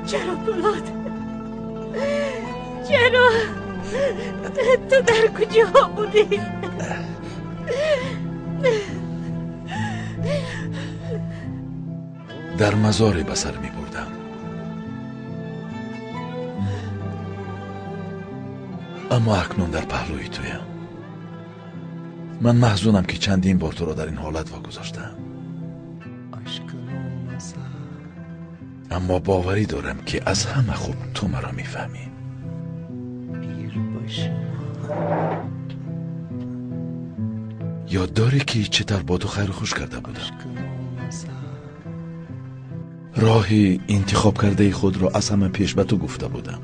Чаро, Пулод? Чаро? Ту дар куҷо будӣ? Дар мазоре ба сар мебурдам. Аммо акнун дар паҳлӯи туям. Ман маҳзунам, ки чандин бор туро дар ин ҳолат вогузоштаам. Аммо боварӣ дорам, ки аз ҳама хуб ту маро мефаҳмӣ. Ёд дорӣ, ки чӣ тавр бо ту хайру хуш карда будам? Роҳи интихоб кардаи худро аз ҳама пеш ба ту гуфта будам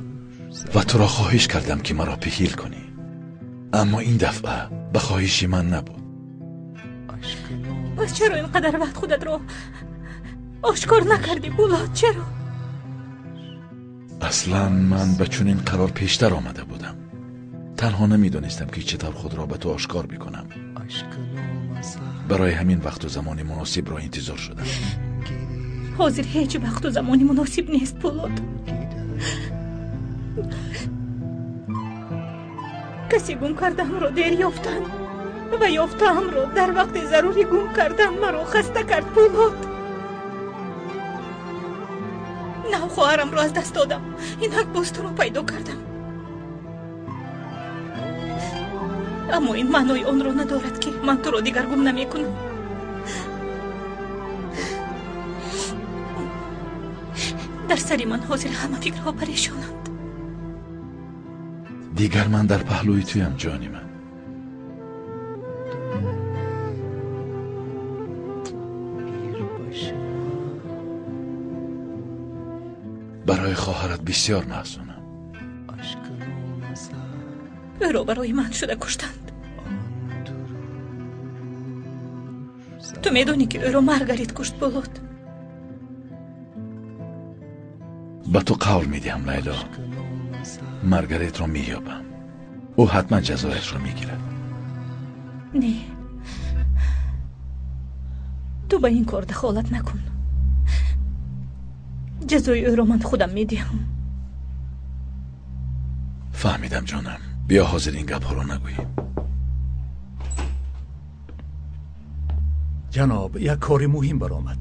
ва туро хоҳиш кардам, ки маро пихил кунӣ. Аммо ин дафъа ба хоҳиши ман набуд. Пас чаро ин қадар вақт худатро ошкор накардӣ, Пулод? Чаро? Аслан ман ба чунин қарор пештар омада будам. Танҳо намедонистам, ки чӣ тавр худро ба ту ошкор бикунам. Барои ҳамин вақту замони муносибро интизор шудам. Ҳозир ҳеҷ вақту замони муносиб нест, Пулод. Касе гум кардаамро дер ёфтан ва ёфтаамро дар вақти зарурӣ гум кардан маро хаста кард, Пулод. Нав хоҳарамро аз даст додам, инак боз туро пайдо кардам. Аммо ин маънои онро надорад, ки ман туро дигар гум намекунам. Дар сари ман ҳозир ҳама фикрҳо парешонанд. Дигар ман дар паҳлӯи туям, ҷони ман. Барои хоҳарат бисёр маҳзунам. Ӯро барои ман шуда куштанд. Ту медонӣ, ки ӯро Маргарит кушт, Пулод. Ба ту қавл медиҳам, Лайло, Маргаритро меёбам. Ӯ ҳатман ҷазояшро мегирад. Не, ту ба ин кор дахолат накун. Ҷазои ӯро ман худам медиҳам. Фаҳмидам, ҷонам. Биё ҳозир ин гапҳоро нагӯем. Ҷаноб, як кори муҳим баромад.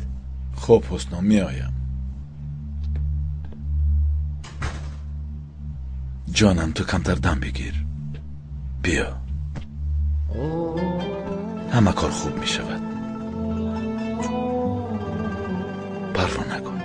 Хуб, Ҳусно, меоям. Ҷонам, ту камтар дам бигир. Биё, ҳама кор хуб мешавад. Парво накун.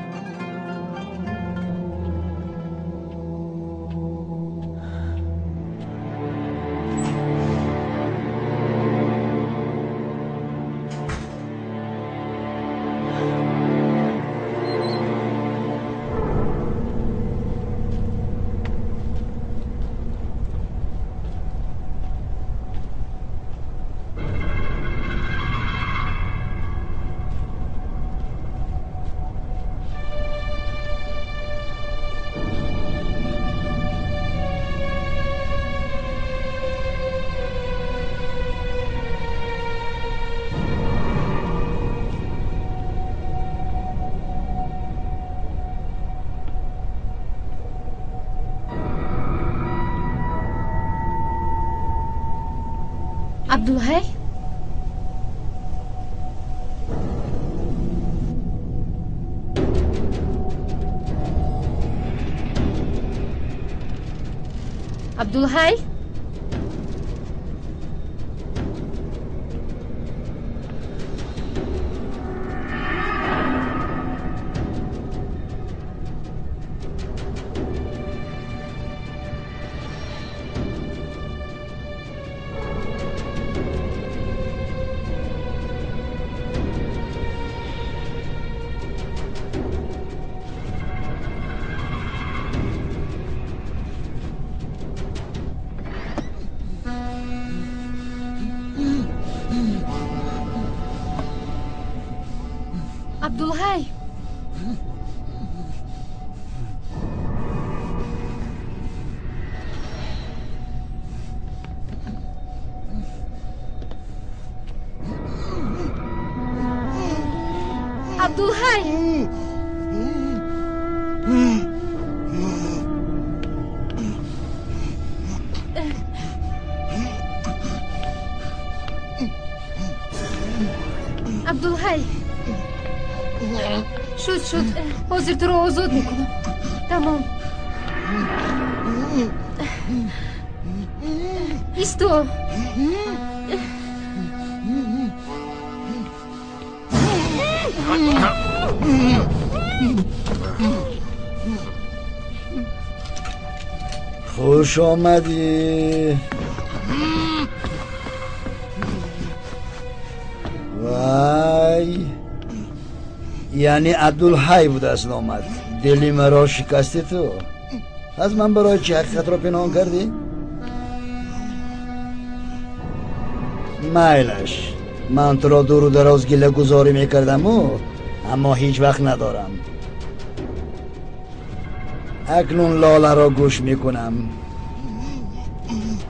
Абдулҳай? Абдулҳай? Абдулҳай, шуд, шуд, ҳозир туро озод мекунам. Тамом. Исто. Хуш омадӣ. Вай, яъне Абдулҳай будааст номат. Дили маро шикасти ту. Аз ман барои чӣ ҳақиқатро пинҳон кардӣ? Майлаш, ман туро дуру дароз гилагузорӣ мекардаму, аммо ҳеҷ вақт надорам. Акнун Лоларо гӯш мекунам.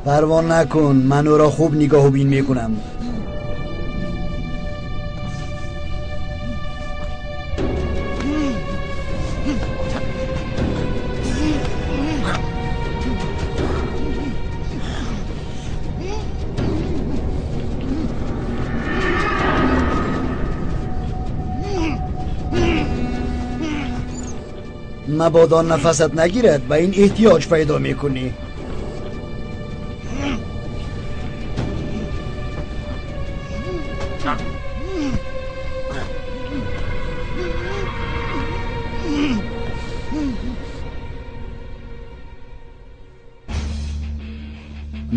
Парво накун, ман ӯро хуб нигоҳубин мекунам. Мабодо нафасат нагирад, ба ин эҳтиёҷ пайдо мекунӣ.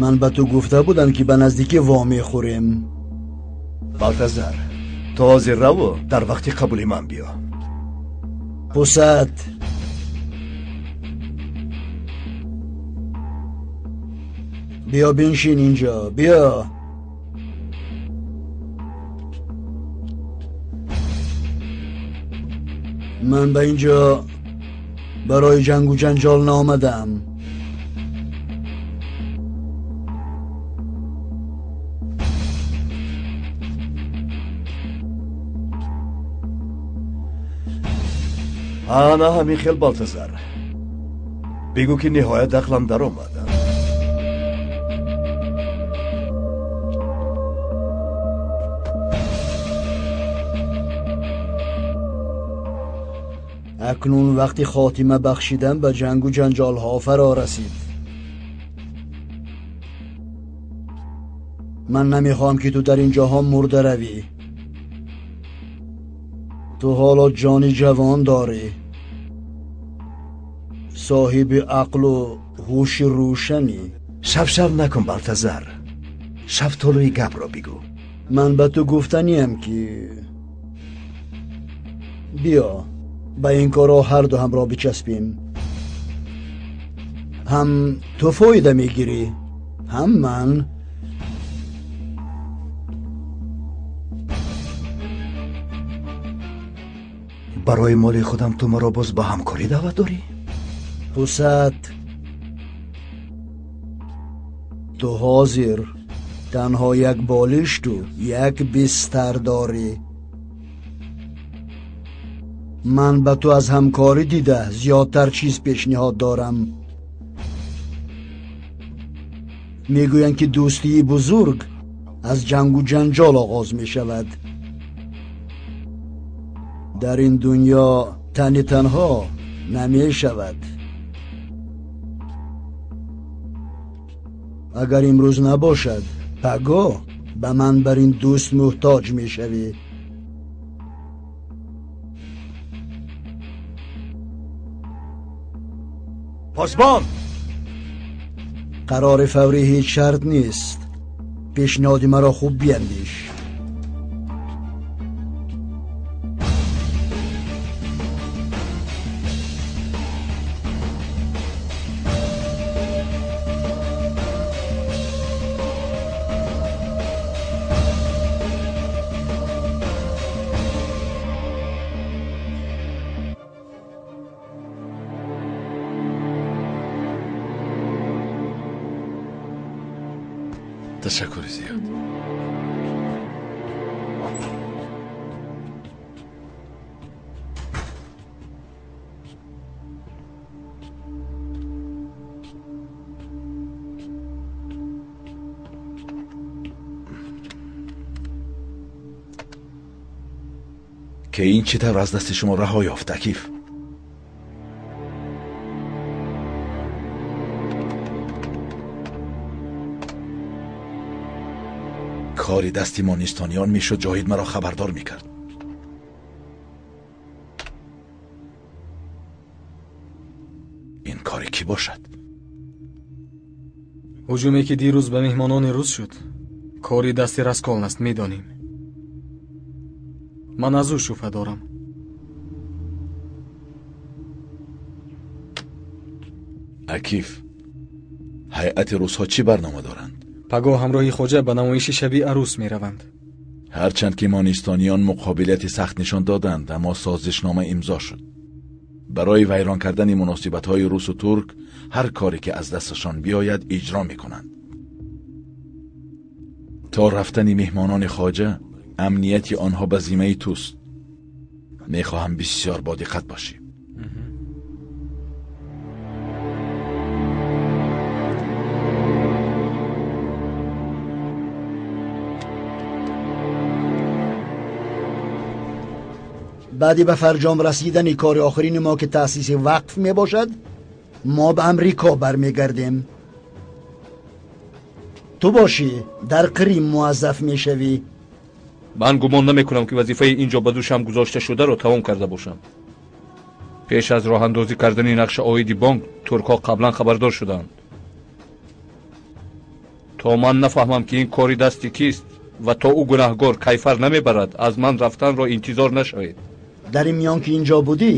Ман ба ту гуфта будам, ки ба наздикӣ во мехӯрем. Балтазар, ту ҳозир раву дар вақти қабули ман биё. Пусат, биё биншин инҷо, биё. Ман ба инҷо барои ҷангу ҷанҷол наомадам. Ана ҳамин хел, Балтазар. Бигӯ, ки ниҳоят ақлам даромад. Акнун вақти хотима бахшидан ба ҷангу ҷанҷолҳо фаро расид. Ман намехоҳам, ки ту дар ин ҷоҳо мурда равӣ. Ту ҳоло ҷони ҷавон дорӣ, соҳиби ақлу ҳуши рӯшанӣ. Шавшав накун, Балтазар. Шафтолӯи гапро бигӯ. Ман ба ту гуфтаниям, ки биё ба ин корро ҳарду ҳамроҳ бичаспем. Ҳам ту фоида мегирӣ, ҳам ман. Барои моли худам ту маро боз ба ҳамкорӣ даъват дорӣ? Пусат, ту ҳозир танҳо як болишту як бистар дорӣ. Ман ба ту аз ҳамкорӣ дида зиёдтар чиз пешниҳод дорам. Мегӯянд, ки дӯстии бузург аз ҷангу ҷанҷол оғоз мешавад. Дар ин дунё тани танҳо намешавад. Агар имрӯз набошад, пагоҳ ба ман бар ин дӯст муҳтоҷ мешавӣ. Посбон! Қарори фаврӣ ҳеҷ шарт нест. Пешниҳоди маро хуб биандеш. Ташаккури зиёд. Ки ин чӣ тавр аз дасти шумо раҳо ёфт, Акиф? Кори дасти монистониён мешуд, Ҷоҳид маро хабардор мекард. Ин кори кӣ бошад? Ҳуҷуме ки дирӯз ба меҳмонони рус шуд, кори дасти Расколн аст, медонем. Ман аз ӯ шубҳа дорам. Акиф, ҳайати русҳо чӣ барнома доранд? Пагоҳ ҳамроҳи хоҷа ба намоиши шаби арӯс мераванд. Ҳарчанд ки монистониён муқобилияти сахт нишон доданд, аммо созишнома имзо шуд. Барои вайрон кардани муносибатҳои русу турк ҳар коре ки аз дасташон биёяд иҷро мекунанд. То рафтани меҳмонони хоҷа амнияти онҳо ба зиммаи туст. Мехоҳам бисёр бодиққат бошӣ. Баъди ба фарҷом расидани кори охирини мо ки таъсиси вақф мебошад, мо ба Амрико бармегардем. Ту бошӣ дар Қрим муаззаф мешавӣ. Ман гумон намекунам ки вазифаи ин ҷо ба дӯшам гузошта шударо тамом карда бошам. Пеш аз роҳандозӣ кардани нақша оиди бонк, туркҳо қаблан хабардор шуданд. То ман нафаҳмам ки ин кори дасти кист ва то ӯ гунаҳгор кайфар намебарад, аз ман рафтанро интизор нашавед. Дар ин миён ки ин ҷо будӣ,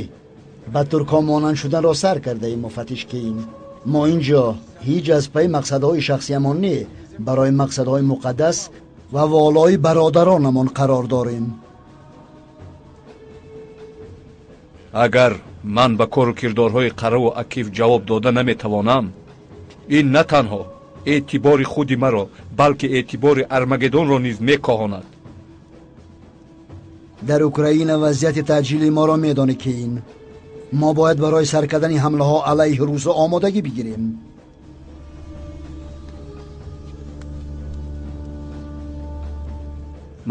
ба туркҳо монанд шуданро сар кардаем, муфаттиш Кейн. Мо ин ҷо ҳеҷ аз пайи мақсадҳои шахсиямон не, барои мақсадҳои муқаддас ва волои бародаронамон қарор дорем. Агар ман ба кору кирдорҳои Қараву Акиф ҷавоб дода наметавонам, ин на танҳо эътибори худи маро, балки эътибори Армагеддонро низ мекоҳонад. Дар Украина вазъияти таъҷили моро медонӣ, Кейн. Мо бояд барои сар кардани ҳамлаҳо алайҳи русо омодагӣ бигирем.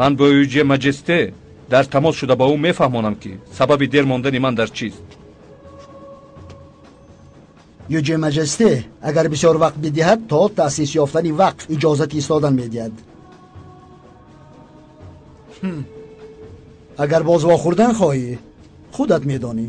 Ман бо Юҷе Маҷесте дар тамос шуда ба ӯ мефаҳмонам ки сабаби дер мондани ман дар чист. Юҷе Маҷесте агар бисёр вақт бидиҳад, то таъсис ёфтани вақф иҷозати истодан медиҳад. Агар боз вохӯрдан хоҳӣ, худат медонӣ.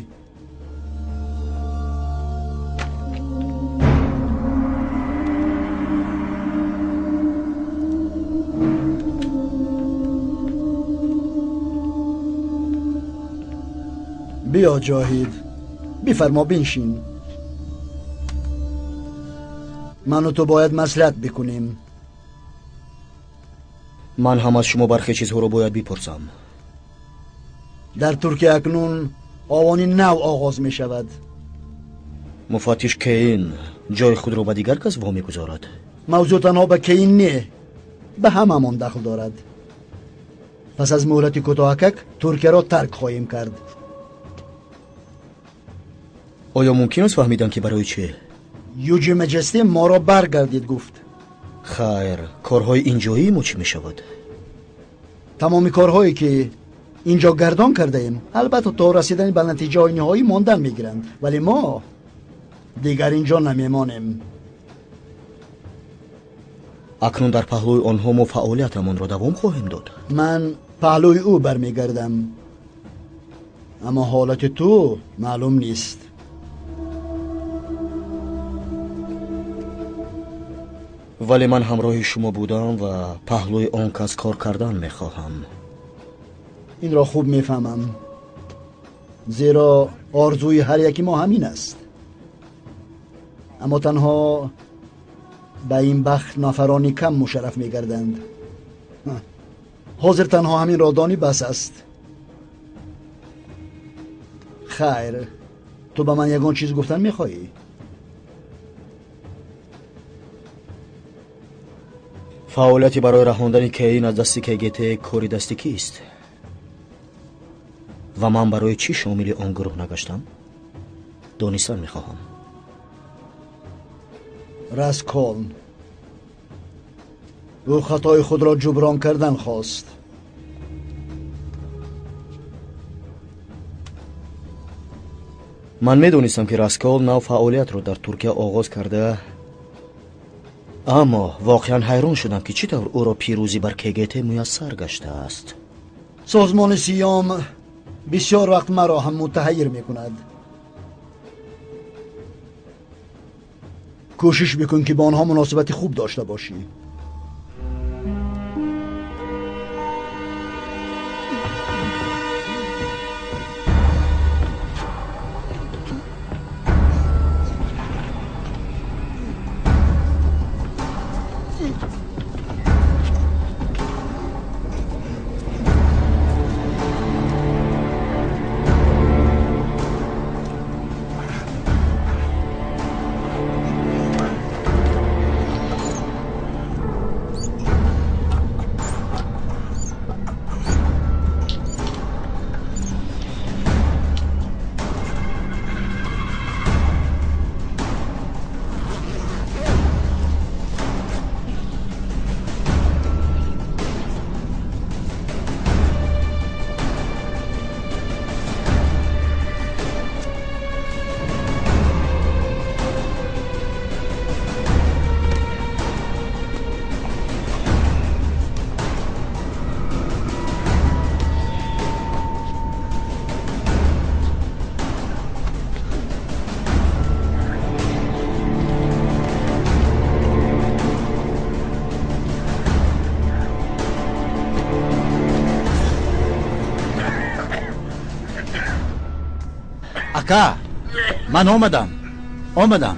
Биё Ҷоҳид, бифармо, биншин. Ману ту бояд маслиҳат бикунем. Ман ҳам аз шумо бархе чизҳоро бояд бипурсам. Дар Туркия акнун овони нав оғоз мешавад. Муфаттиш Кейн ҷои худро ба дигар кас во мегузорад. Мавзӯъ танҳо ба Кейн не, ба ҳамамон дахл дорад. Пас аз муҳлати кӯтоҳакак Туркияро тарк хоҳем кард. Оё мумкин аст фаҳмидан ки барои чӣ? Юҷи Маҷесте моро баргардид, гуфт. Хайр, корҳои инҷоии мо чӣ мешавад? Тамоми корҳое ки ин ҷо гардон кардаем, албатта то расидани ба натиҷаҳои ниҳоӣ мондан мегиранд, вале мо дигар ин ҷо намемонем. Акнун дар паҳлӯи онҳо мо фаъолиятамонро давом хоҳем дод. Ман паҳлӯи ӯ бармегардам, аммо ҳолати ту маълум нест. Вале ман ҳамроҳи шумо будам ва паҳлӯи он кас кор кардан мехоҳам. Инро хуб мефаҳмам, зеро орзуи ҳар яки мо ҳамин аст. Аммо танҳо ба ин бахт нафарони кам мушарраф мегарданд. Ҳозир танҳо ҳаминро донӣ бас аст. Хайр, ту ба ман ягон чиз гуфтан мехоҳӣ? Фаъолияти барои раҳондани Кейн аз дасти КГТ кори дасти кист? Ва ман барои чӣ шомили он гурӯҳ нагаштам? Донистан мехоҳам. Расколн ӯ хатои худро ҷуброн кардан хост. Ман медонистам, ки Раскол нав фаъолиятро дар Туркия оғоз карда, аммо воқеан ҳайрон шудам, ки чӣ тавр ӯро пирӯзӣ бар КГТ муяссар гаштааст. Созмони Сиём бисёр вақт маро ҳам мутаҳайир мекунад. Кӯшиш бикун, ки бо онҳо муносибати хуб дошта бошӣ. Ака, ман омадам, омадам.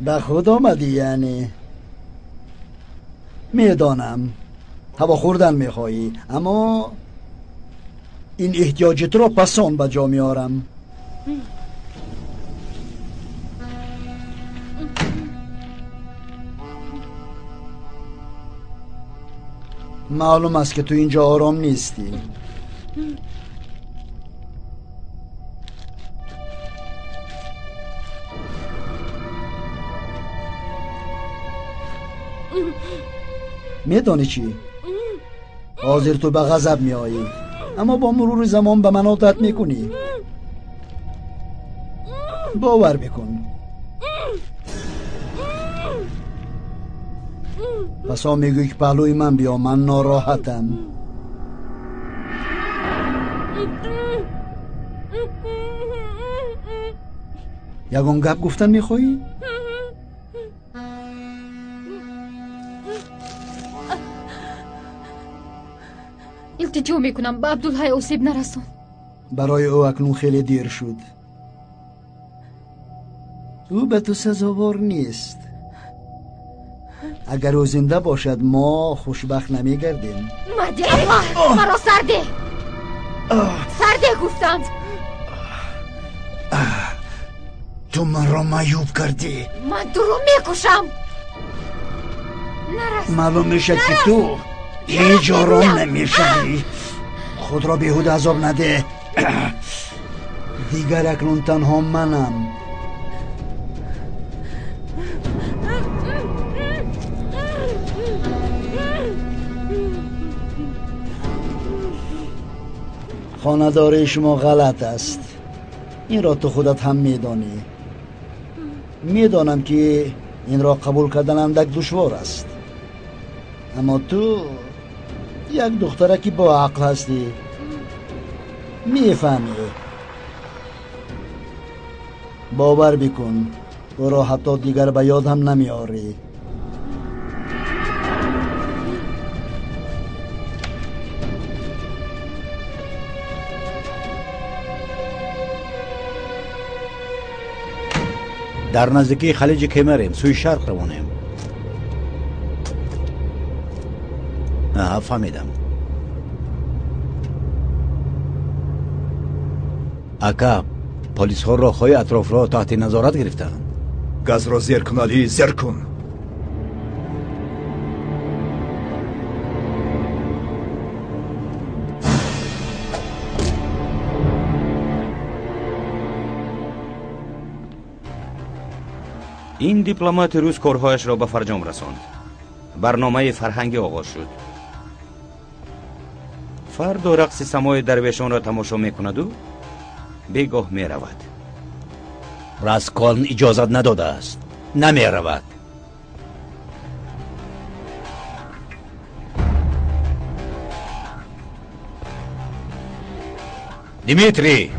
به خود آمدی یعنی؟ میدانم هوا خوردن میخوایی، اما این احتیاجت را پسان به جا میارم. معلوم است که تو اینجا آرام نیستی. میدانی چی؟ حاضر تو به غضب میایی، اما با مرور زمان به من عادت میکنی. باور بکن. پس ها میگوی که پهلوی من بیا، من ناراحتم. یگان گپ گفتن میخوایی؟ илтиҷо мекунам, ба Абдулҳай осеб нарасон. Барои ӯ акнун хеле дер шуд. Ӯ ба ту сазовор нест. Агар ӯ зинда бошад, мо хушбахт намегардем. Марди Аллоҳ, маро сарде, сарде гуфтам. Ту манро маъюб кардӣ. Ман туро мекушам. Нарас. Маълум мешад, ки ту ҳеҷ ором намешавӣ. Худро беҳуда азоб наде. Дигар акнун танҳо манам. Хонадории шумо ғалат аст. Инро ту худат ҳам медонӣ. Медонам, ки инро қабул кардан андак душвор аст, аммо ту як духтараки бо ақл ҳастӣ, мефаҳмӣ. Бовар бикун, ӯро ҳатто дигар ба ёд ҳам намеорӣ. Дар наздикии халиҷи Кемерем, сӯи шарқ равонем. Аҳа, фаҳмидам. Ака, полисҳо роҳҳои атрофро таҳти назорат гирифтаанд. Газро зер кун, Алӣ, зер кун. Ин дипломати рус корҳояшро ба фарҷом расонд. Барномаи фарҳангӣ оғоз шуд. Фардо рақси самои дарвешонро тамошо мекунаду бегоҳ меравад. Расколн иҷозат надодааст. Намеравад. Дмитрий!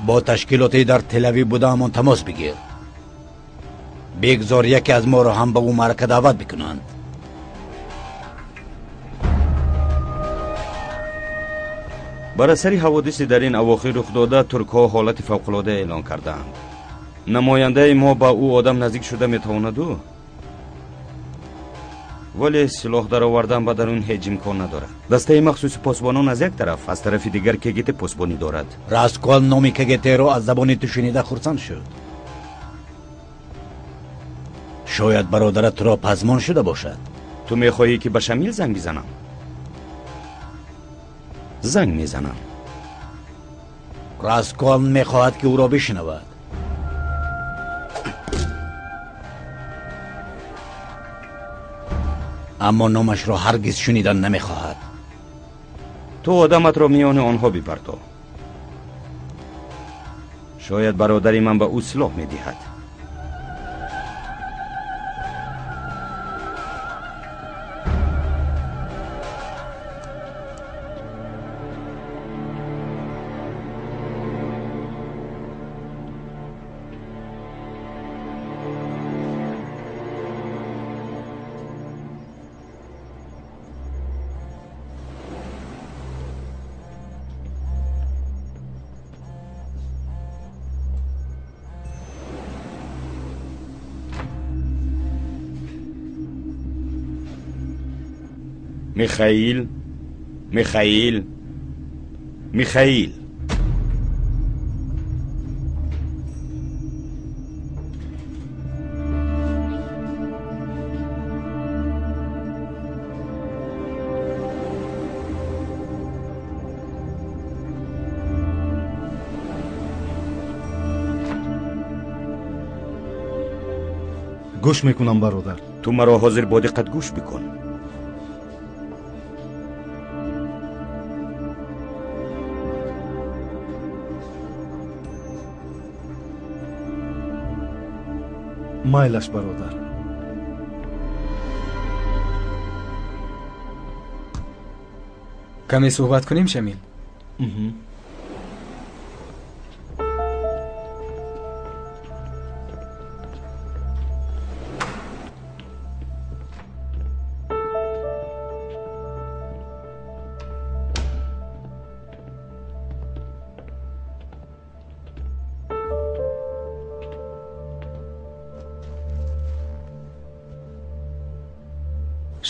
Бо ташкилоте дар Телавив будаамон тамос бигир. Бигзор яке аз моро ҳам ба ӯ маърака даъват бикунанд. Бар асари ҳаводиси дар ин авохир рух дода, туркҳо ҳолати фавқулода эълон кардаанд. Намояндаи мо ба ӯ одам наздик шуда метавонаду, вале силоҳ даровардан ба дарун ҳеҷ имкон надорад. Дастаи махсуси посбонон аз як тараф, аз тарафи дигар КГТ посбонӣ дорад. Раскол номи КГТ-ро аз забони ту шунида хурсанд шуд. Шояд бародарат туро пазмон шуда бошад. Ту мехоҳӣ ки ба Шамил занг бизанам? Занг мезанам. Раскол мехоҳад ки ӯро бишнавад. Аммо номашро ҳаргиз шунидан намехоҳад. Ту одаматро миёни онҳо бипарто. Шояд бародари ман ба ӯ силоҳ медиҳад. Михаил, Михаил, Михаил. Гӯш мекунам, бародар. Ту маро ҳозир бо диққат гӯш бикун. Майлаш, бародар. Каме суҳбат кунем, Шамил?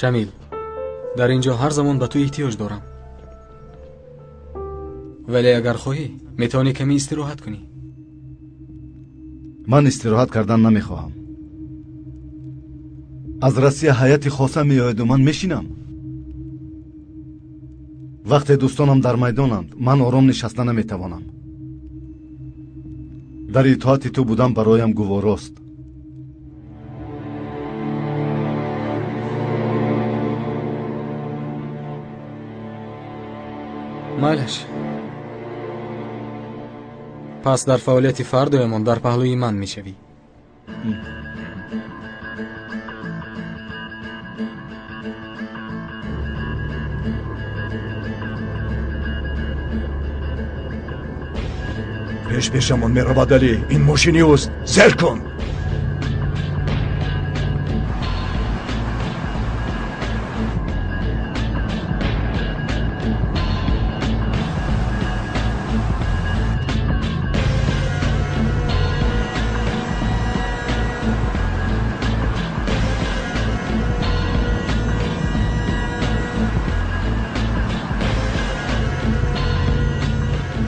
Шамил, дар ин ҷо ҳар замон ба ту эҳтиёҷ дорам. Вале агар хоҳӣ, метавонӣ каме истироҳат кунӣ. Ман истироҳат кардан намехоҳам. Аз Россия ҳайати хоса меояду ман мешинам. Вақте дӯстонам дар майдонанд, ман ором нишаста наметавонам. Дар итоати ту будан бароям гуворост. Майлаш. Пас дар фаъолияти фардоямон дар паҳлӯи ман мешавӣ. Пеш пешамон меравад, Алӣ. Ин мошини ӯст. Зер кун.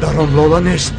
Дар он Лола нест.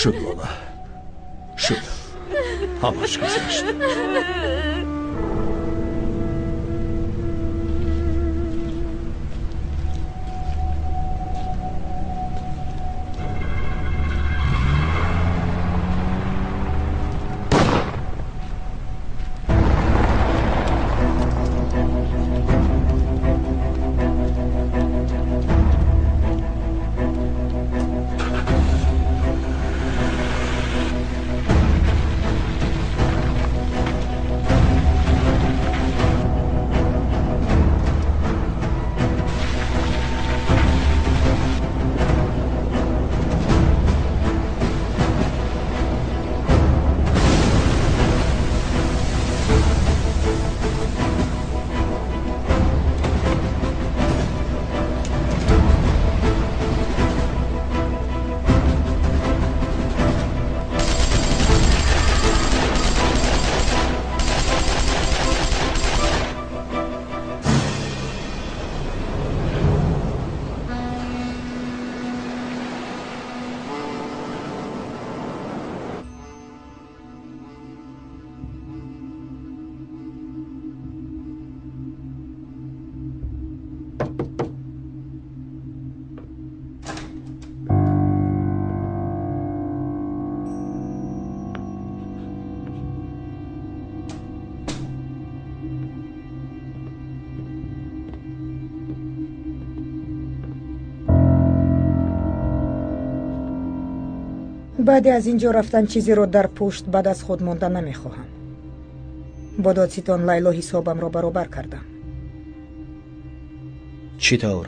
Шуд, Лола, шуд. Ҳамаш гузашт. Баъде аз ин ҷо рафтан чизеро дар пушт баъд аз худ монда намехоҳам. Бо додситон Лайло ҳисобамро баробар кардам. Чӣ тавр?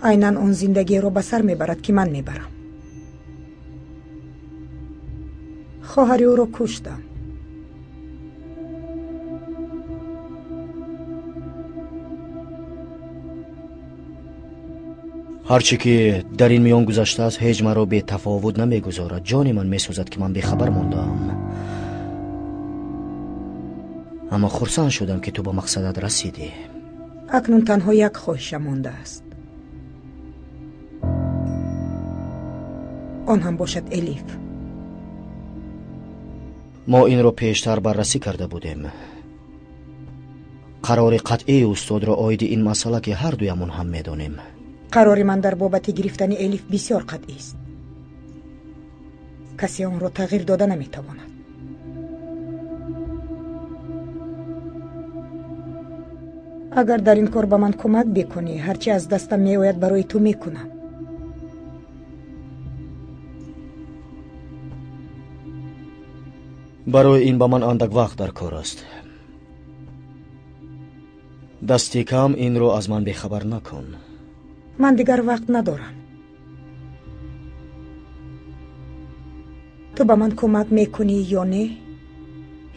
Айнан он зиндагиеро ба сар мебарад, ки ман мебарам. Хоҳари ӯро куштам. Ҳарче ки дар ин миён гузаштааст, ҳеҷ маро бетафовут намегузорад. Ҷони ман месӯзад, ки ман бехабар мондаам. Аммо хурсанд шудам, ки ту ба мақсадат расидӣ. Акнун танҳо як хоҳишам мондааст. Он ҳам бошад Элиф. Мо инро пештар баррасӣ карда будем. Қарори қатъии устодро оиди ин масъала, ки ҳар дуямон ҳам медонем. Қарори ман дар бобати гирифтани Элиф бисёр қатъист. Касе онро тағйир дода наметавонад. Агар дар ин кор ба ман кӯмак бикунӣ, ҳарчи аз дастам меояд барои ту мекунам. Барои ин ба ман андак вақт дар кор аст. Дасти кам инро аз ман бехабар накун. Ман дигар вақт надорам. Ту ба ман кӯмак мекунӣ ё не?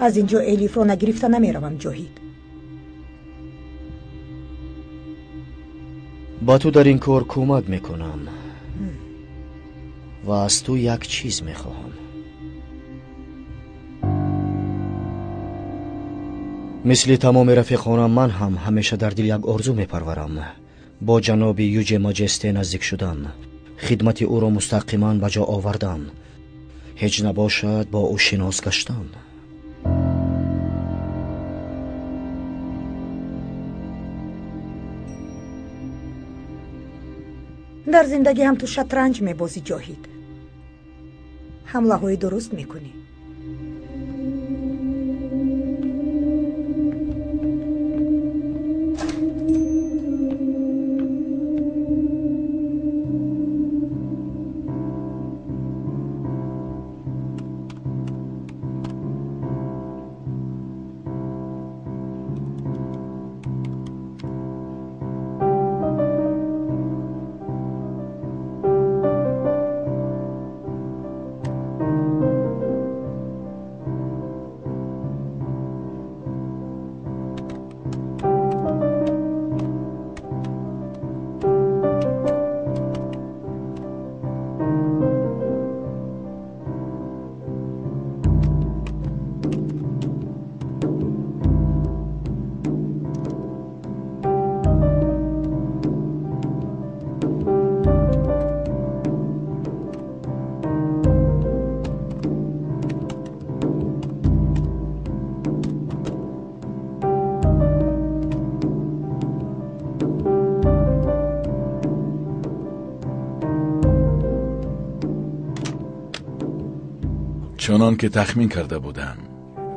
Аз ин ҷо Элифро нагирифта намеравам, Ҷоҳид. Ба ту дар ин кор кӯмак мекунам ва аз ту як чиз мехоҳам. Мисли тамоми рафиқонам ман ҳам ҳамеша дар дил як орзу мепарварам: бо ҷаноби Юҷе Маҷесте наздик шудан, хидмати ӯро мустақиман ба ҷо овардан, ҳеҷ набошад бо ӯ шинос гаштан. Дар зиндагӣ ҳам ту шатранҷ мебозӣ, Ҷоҳид. Ҳамлаҳои дуруст мекунӣ. Чунон ки тахмин карда будам,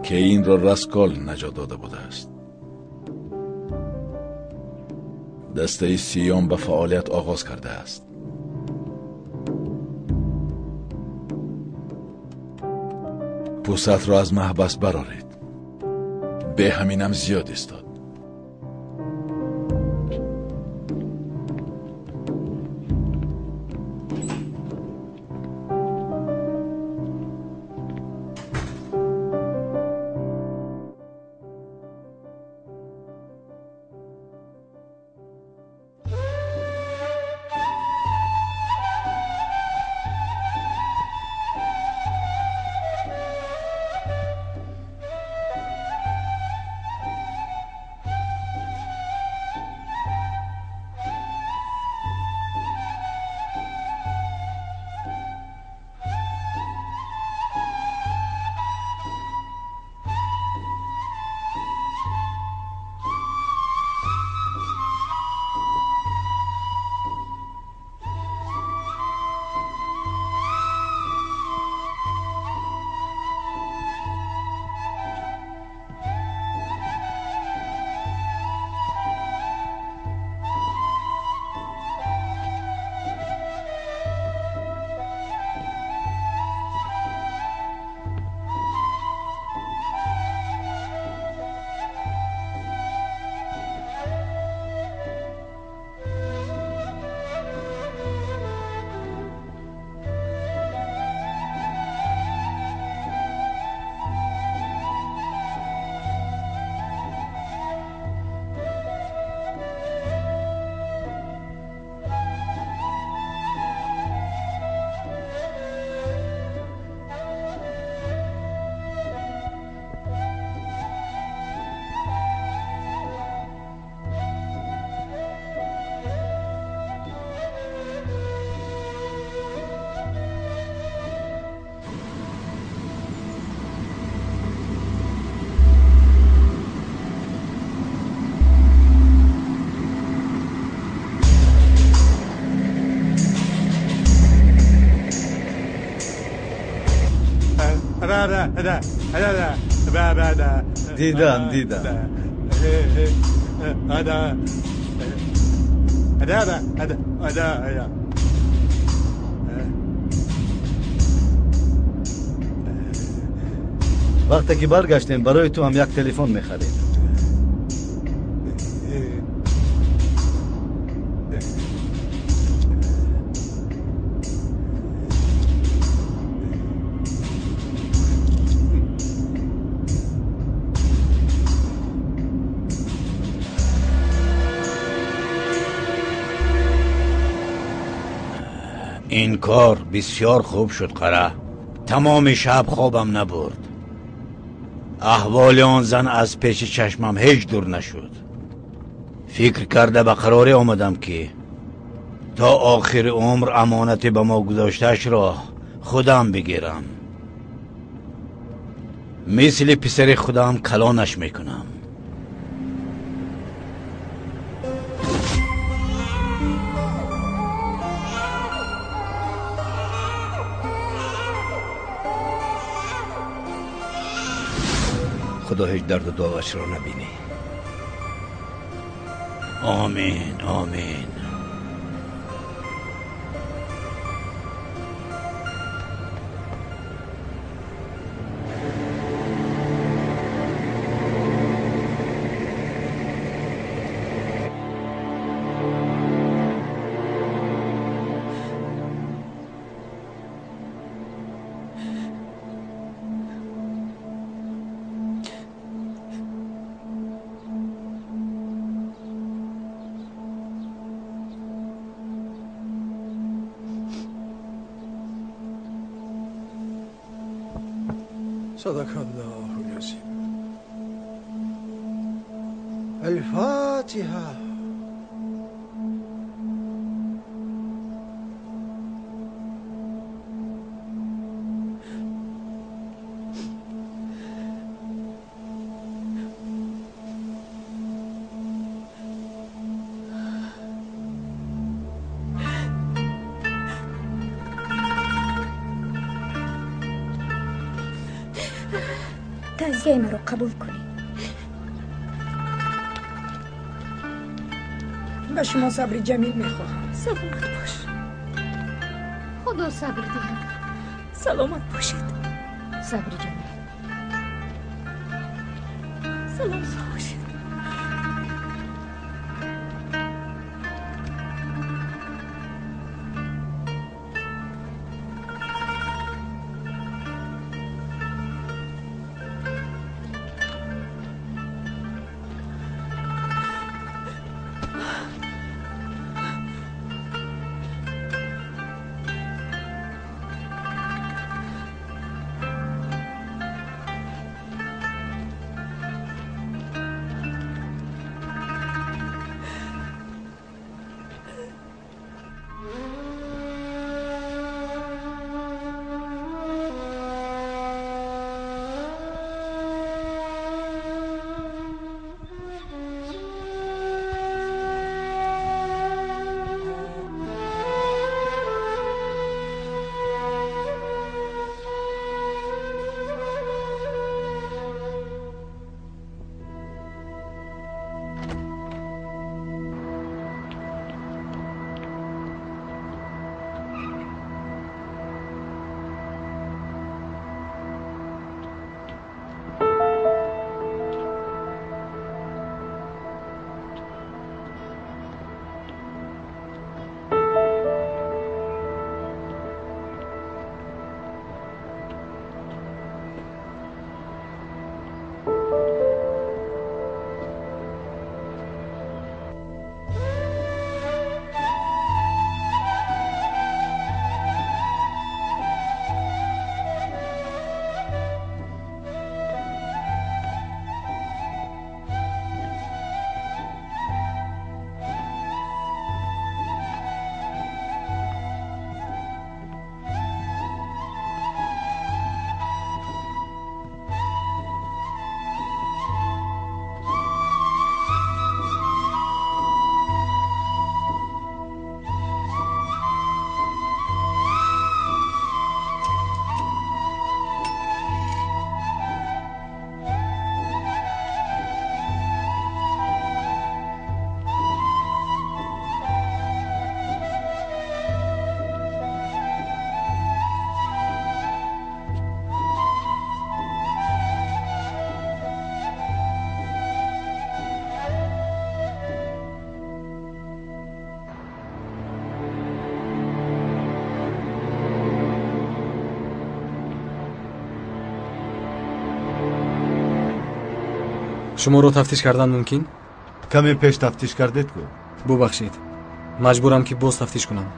Кейнро Раскол наҷот дода будааст. Дастаи сиём ба фаъолият оғоз кардааст. Пусатро аз маҳбас бароред. Бе ҳаминам зиёд истод. Дидам, дидам. Вақте ки баргаштем, барои ту ҳам як телефон мехарем. Ин кор бисёр хуб шуд, Қара. Тамоми шаб хобам набурд. Аҳволи он зан аз пеши чашмам ҳеҷ дур нашуд. Фикр карда ба қароре омадам, ки то охири умр амонате ба мо гузоштаашро худам бигирам. Мисли писари худам калонаш мекунам. Худо ҳеҷ дарду доғашро набинӣ. Омин, омин. صدق الله العظيم. الفاتحة. тазияи маро қабул кунед. Ба шумо сабри ҷамил мехоҳам. Саломат бош. Худо сабр диҳад. Саломат бошед. Сабри ҷамил. Саломат бошед. Шуморо тафтиш кардан мумкин? Каме пеш тафтиш кардед ку? Бубахшед, маҷбурам ки боз тафтиш кунам.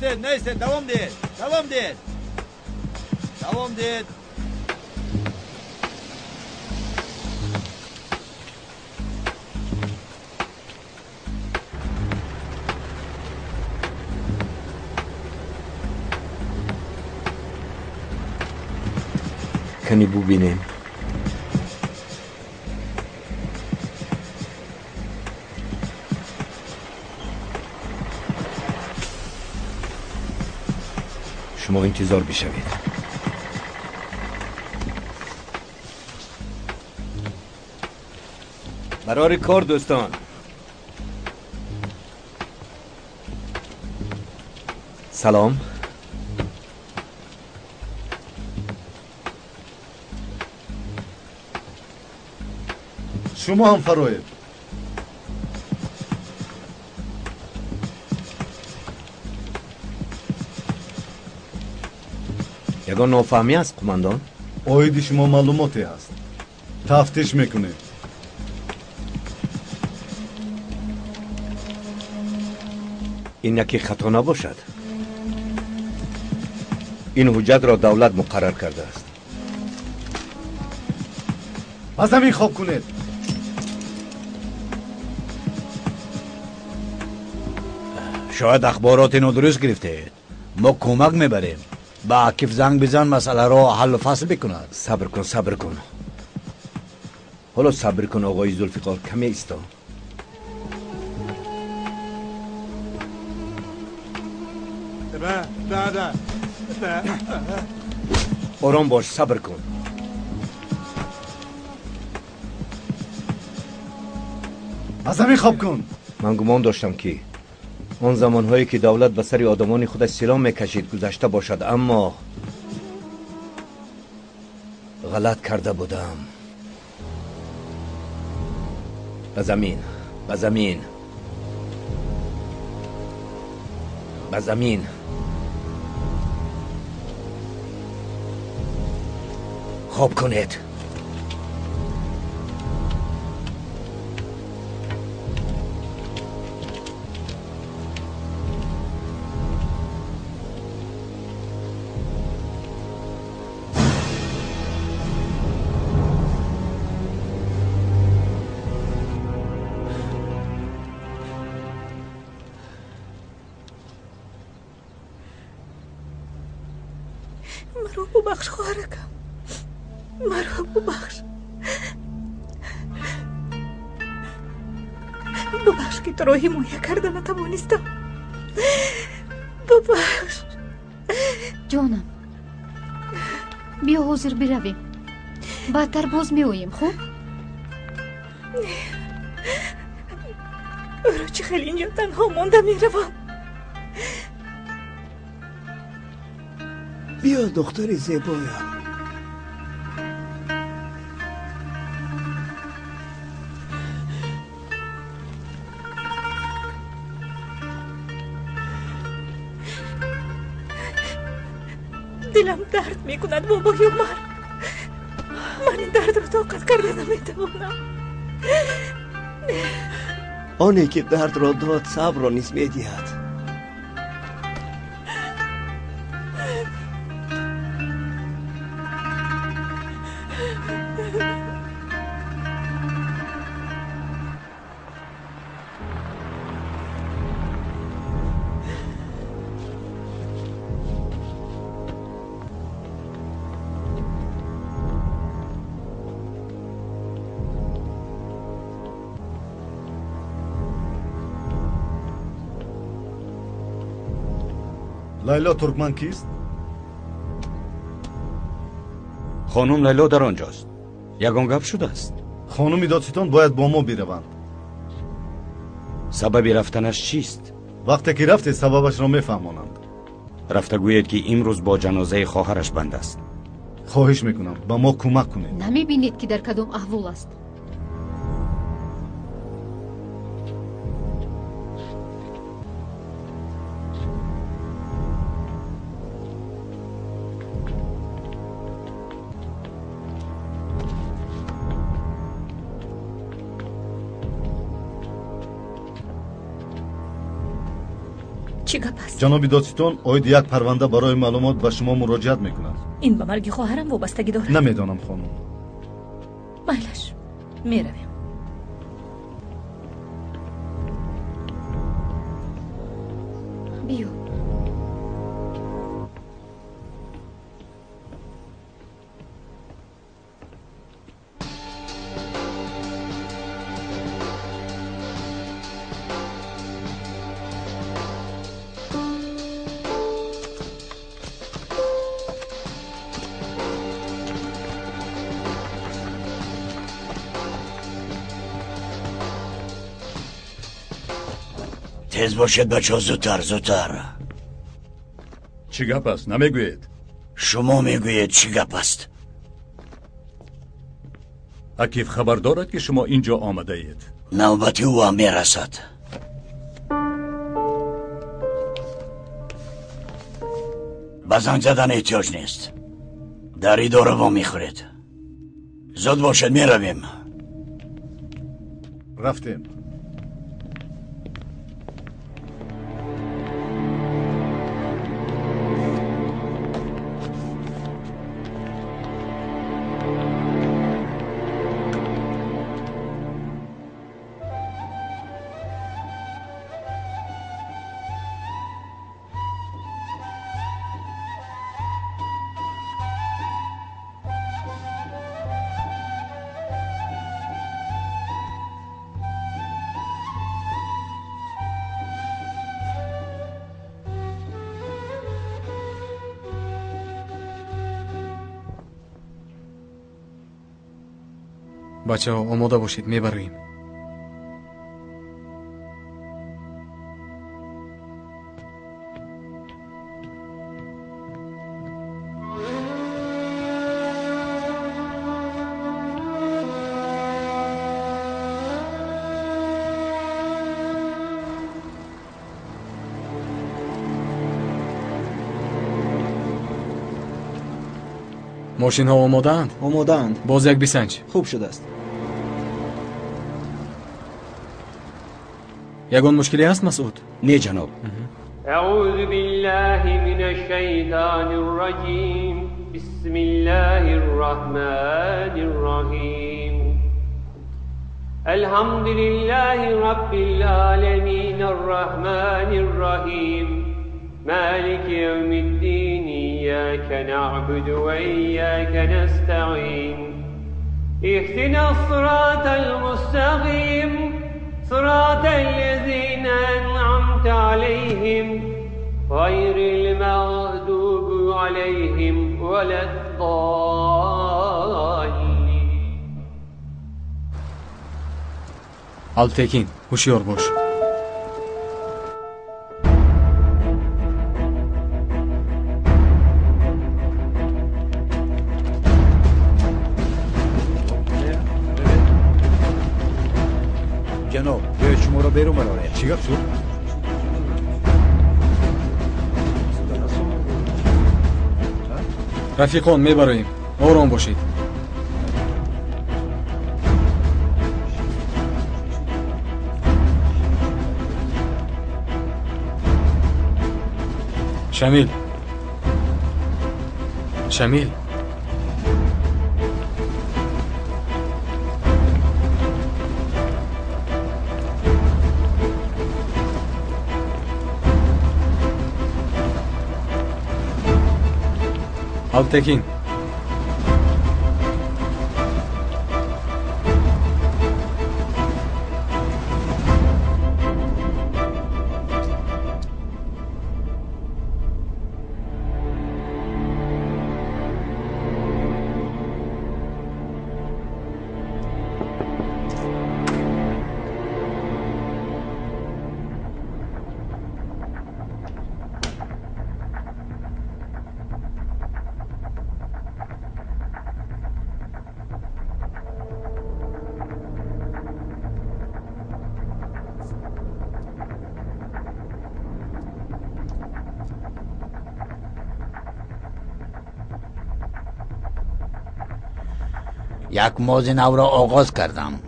Наистед, наистед, давом диҳед, давом диҳед, давом диҳед. Кани бубинем. Шумо интизор бишавед. Барори кор, дӯстон. Салом. Шумо ҳам фароед. Ягон нофаҳмӣ аст, қумандон? Оиди шумо маълумоте ҳаст. Тафтиш мекунем. Ин яке хато набошад. Ин ҳуҷҷатро давлат муқаррар кардааст. Ба замин хоб кунед. Шояд ахбороти нодуруст гирифтаед. Мо кӯмак мебарем. Ба Акиф занг бизан, масъаларо ҳаллу фасл бикунад. Сабр кун, сабр кун. Ҳоло сабр кун, оғои Зулфиқор, каме исто. Ором бош, сабр кун. Ба замин хоб кун. Ман гумон доштам, ки он замонҳое ки давлат ба сари одамони худаш силоҳ мекашид гузашта бошад, аммо ғалат карда будам. Ба замин, ба замин, ба замин. Хоб кунед. Маро бубахш, хоҳаракам, маро бубахш. Бубахш, ки туро ҳимоя карда натавонистам. Бубахш. Ҷонам, биё ҳозир биравем, баъдтар боз меоем, хуб? Ӯро чӣ хел инҷо танҳо монда меравам? Биё, духтари зебоям. Дилам дард мекунад, бобои Умар. Ман ин дардро тоқат карда наметавонам. Оне ки дардро дод, сабрро низ медиҳад. Лайло Туркман кист? Хонум Лайло дар он ҷост. Ягон гап шудааст? Хонуми додситон бояд бо мо бираванд. Сабаби рафтанаш чист? Вақте ки рафтед, сабабашро мефаҳмонанд. Рафта гӯед, ки имрӯз бо ҷанозаи хоҳараш банд аст. Хоҳиш мекунам, ба мо кӯмак кунед. Намебинед, ки дар кадом аҳвол аст? Чӣ гап аст? Ҷаноби додситон оиди як парванда барои маълумот ба шумо муроҷиат мекунад. Ин ба марги хоҳарам вобастагӣ дорад? Намедонам, хонум. Майлаш, меравем. Биё. Тез бошед, бачаҳо, зудтар, зудтар. Чӣ гап аст, намегӯед? Шумо мегӯед, чӣ гап аст? Акиф хабар дорад, ки шумо ин ҷо омадаед? Навбати ӯ ҳам мерасад. Ба занг задан эҳтиёҷ нест. Дар идора вомехӯред. Зуд бошед, меравем. Рафтем. Бачаҳо, омода бошед, мебароем. Мошинҳо омодаанд? Омодаанд. Боз як бисанҷ. Хуб шудааст. Ягон мушкиле ҳаст, Масъуд? Не, ҷаноб. أعوذ بالله من الشيطان الرجيم. بسم الله الرحمن الرحيم. الحمد لله رب العالمين الرحمن الرحيم مالك يوم الدين إياك نعبد وإياك نستعين اهدنا الصراط المستقيم صراط الذين أنعمت عليهم غير المغضوب عليهم ولا الضالين. Алптекин, ҳушёр бош. Ҷаноб, биёед шуморо берун барорем. Чӣ гап шуд? Рафиқон, мебароем. Ором бошед. Шамил, Шамил, Алптекин. Як мози навро оғоз кардам.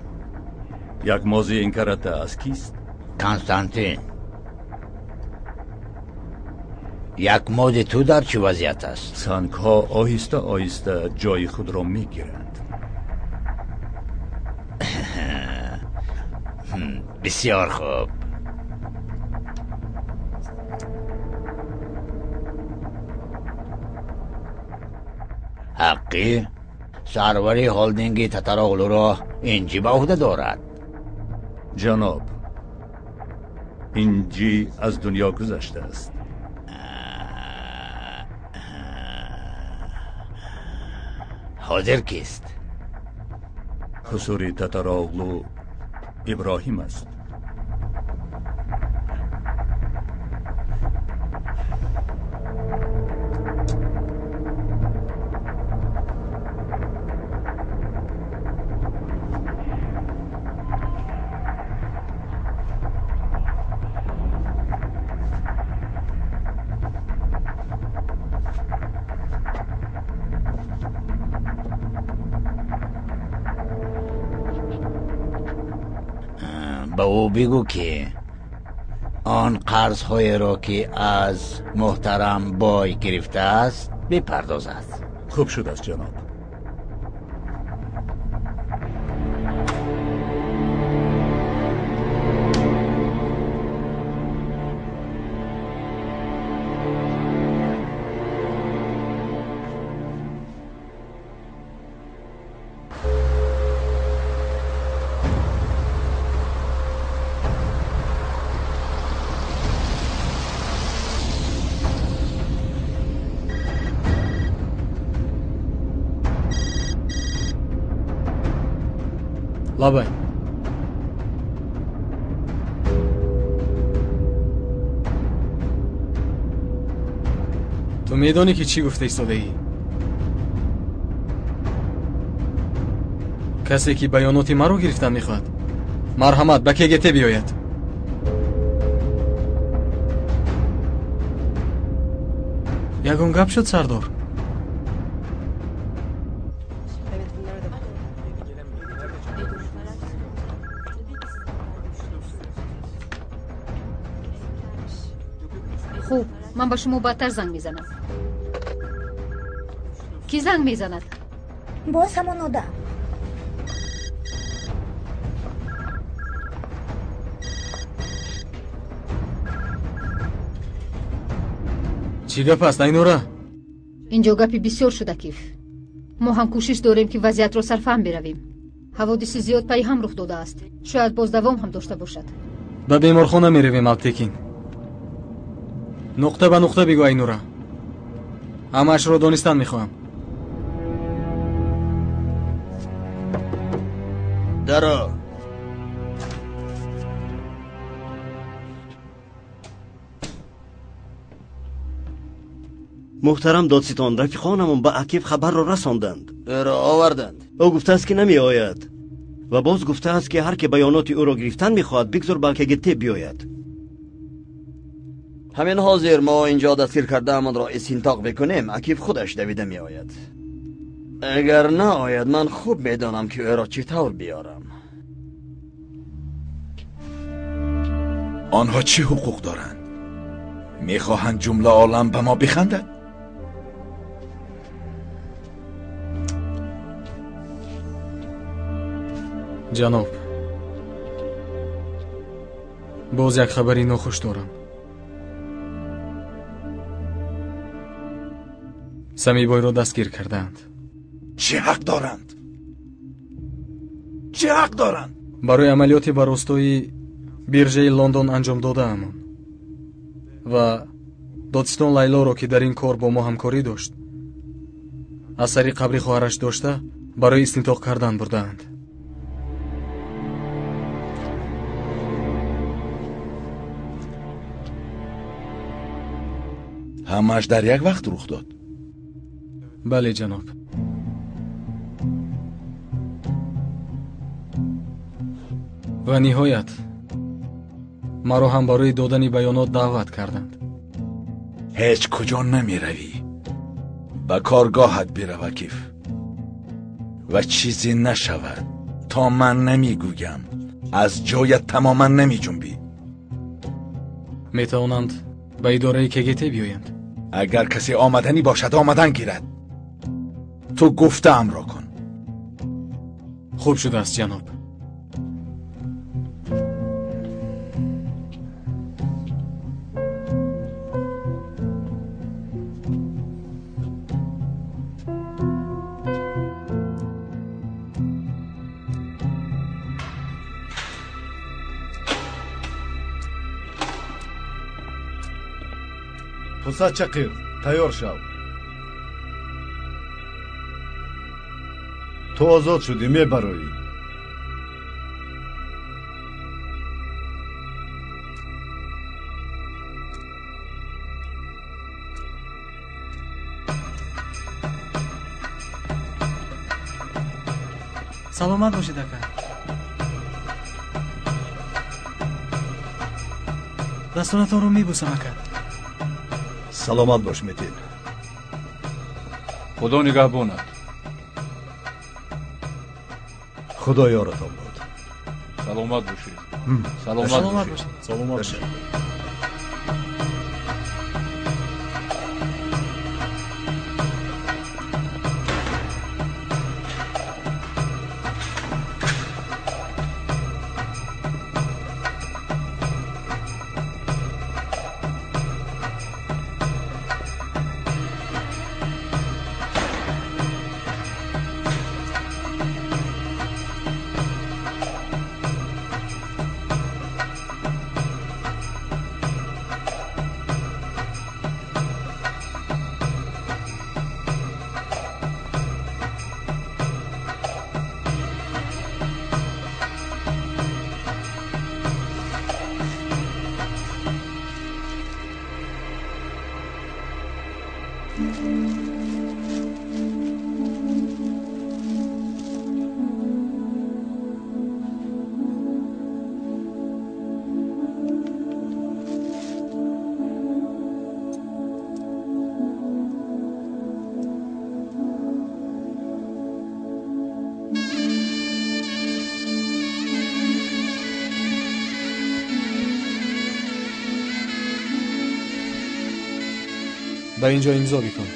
Як мози ин карата аз кист? Константин. Як моди ту дар чӣ вазъият аст? Сангҳо оҳиста оҳиста ҷои худро мегиранд. Бисёр хуб. Ҳаққӣ сарвари холдинги Татароғлуро Инҷи ба уҳда дорад. Ҷаноб, Инҷи аз дунё гузаштааст. Ҳозир кист? Ҳусури Татароғлу Иброҳим аст. Ба ӯ бигӯ, ки он қарзҳоеро, ки аз муҳтарам бой гирифтааст, бипардозад. Хуб шудааст, ҷаноб. Лабай. Ту медонӣ, ки чӣ гуфта истодаӣ? Касе, ки баёноти маро гирифтан мехоҳад, марҳамат, ба КГТ биёяд. Ягон гап шуд, сардор? Хуб, ман ба шумо баъдтар занг мезанам. Кӣ занг мезанад? Боз ҳамон одам. Чӣ гап аст, Айнура? Инҷо гапи бисёр шуд, Акиф. Мо ҳам кӯшиш дорем, ки вазъиятро сарфаҳм биравем. Ҳаводиси зиёд пайи ҳам рух додааст. Шояд боз давом ҳам дошта бошад. Ба беморхона меравем, Алптекин. Нуқта ба нуқта бигӯ, Айнура. Ҳамаашро донистан мехоҳам. Даро. Муҳтарам додситон, рафиқонамон ба Акиф хабарро расонданд. Ӯро оварданд. Ӯ гуфтааст, ки намеояд, ва боз гуфтааст, ки ҳар ки баёноти ӯро гирифтан мехоҳад, бигзор ба КГТ биёяд. Ҳамин ҳозир мо инҷо дастгир кардаамонро истинтоқ бикунем, Акиф худаш давида меояд. Агар наояд, ман хуб медонам, ки ӯро чӣ тавр биёрам. Онҳо чӣ ҳуқуқ доранд? Мехоҳанд ҷумла олам ба мо бихандад? Ҷаноб, боз як хабари нохуш дорам. Самибойро дастгир кардаанд. Чӣ ҳақ доранд? Чӣ ҳақ доранд? Барои амалиёти ба ростои биржаи Лондон анҷом додаамон ва додситон Лайлоро, ки дар ин кор бо мо ҳамкорӣ дошт, аз сари қабри хоҳараш дошта барои истинтоқ кардан бурдаанд. Ҳамааш дар як вақт рух дод? Бале, ҷаноб. Ва ниҳоят маро ҳам барои додани баёнот даъват карданд. Ҳеҷ куҷо намеравӣ. Ба коргоҳат бирав, Акиф. Ва чизе нашавад, то ман намегӯям. Аз ҷоят тамоман намеҷунбӣ. Метавонанд ба идораи КГТ биёянд. Агар касе омаданӣ бошад, омадан гирад. Ту гуфтаамро кун. Хуб шудааст, ҷаноб. Пусат чақир, тайёр шав. Ту озод шудӣ, мебароӣ. Саломат бошед, ака. Дастонатонро мебӯсам, ака. Саломат бош, Метин. Худо нигаҳбонат. Худо ёратон бод. Саломат бошед. Саломат бошед. Саломат бошед. Ба ин ҷо имзо бикун.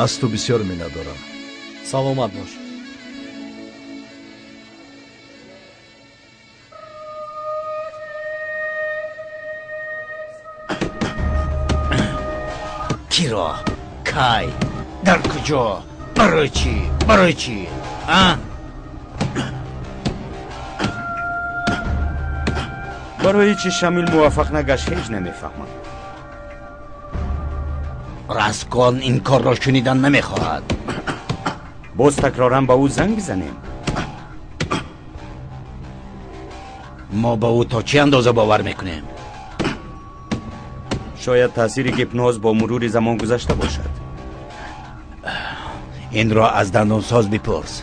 Аз ту бисёр миннатдорам. Саломат бош. Киро, кай, дар куҷо, барои чӣ, барои чӣ, а? Барои чӣ Шамил муваффақ нагашт, ҳеҷ намефаҳмам. Раскон ин корро шунидан намехоҳад. Боз такроран ба ӯ занг бизанем. Мо ба ӯ то чӣ андоза бовар мекунем? Шояд таъсири гипноз бо мурури замон гузашта бошад. Инро аз дандонсоз бипурс.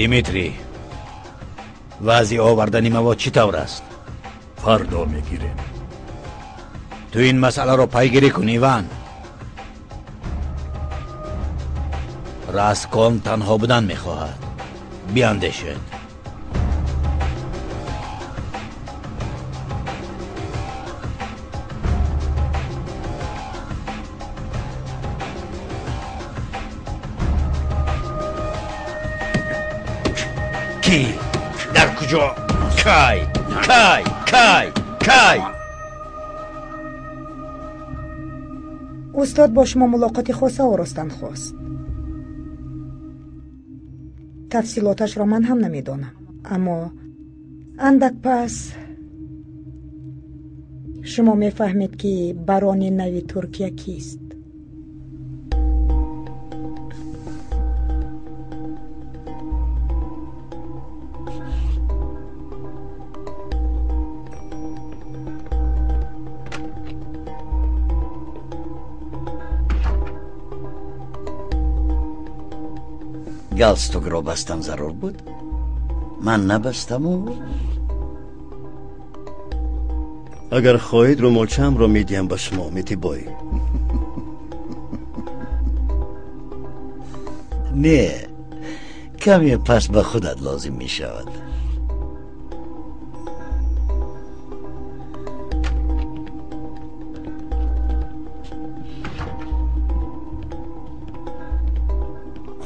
Димитрий, вазъи овардани мавод чӣ тавр аст? Фардо мегирем. Ту ин масъаларо пайгирӣ кун, Иван. Раскон танҳо будан мехоҳад. Биандешед. Ки? Дар куҷо? Кай? Кай? Кай? Кай? Устод бо шумо мулоқоти хоса оростан хост. Тафсилоташро ман ҳам намедонам, аммо андак пас шумо мефаҳмед, ки барони нави Туркия кист. Галстукро бастан зарур буд? Ман набастаму? Агар хоҳед, румолчаамро медиҳам ба шумо, Метибой. Не, каме пас ба худат лозим мешавад.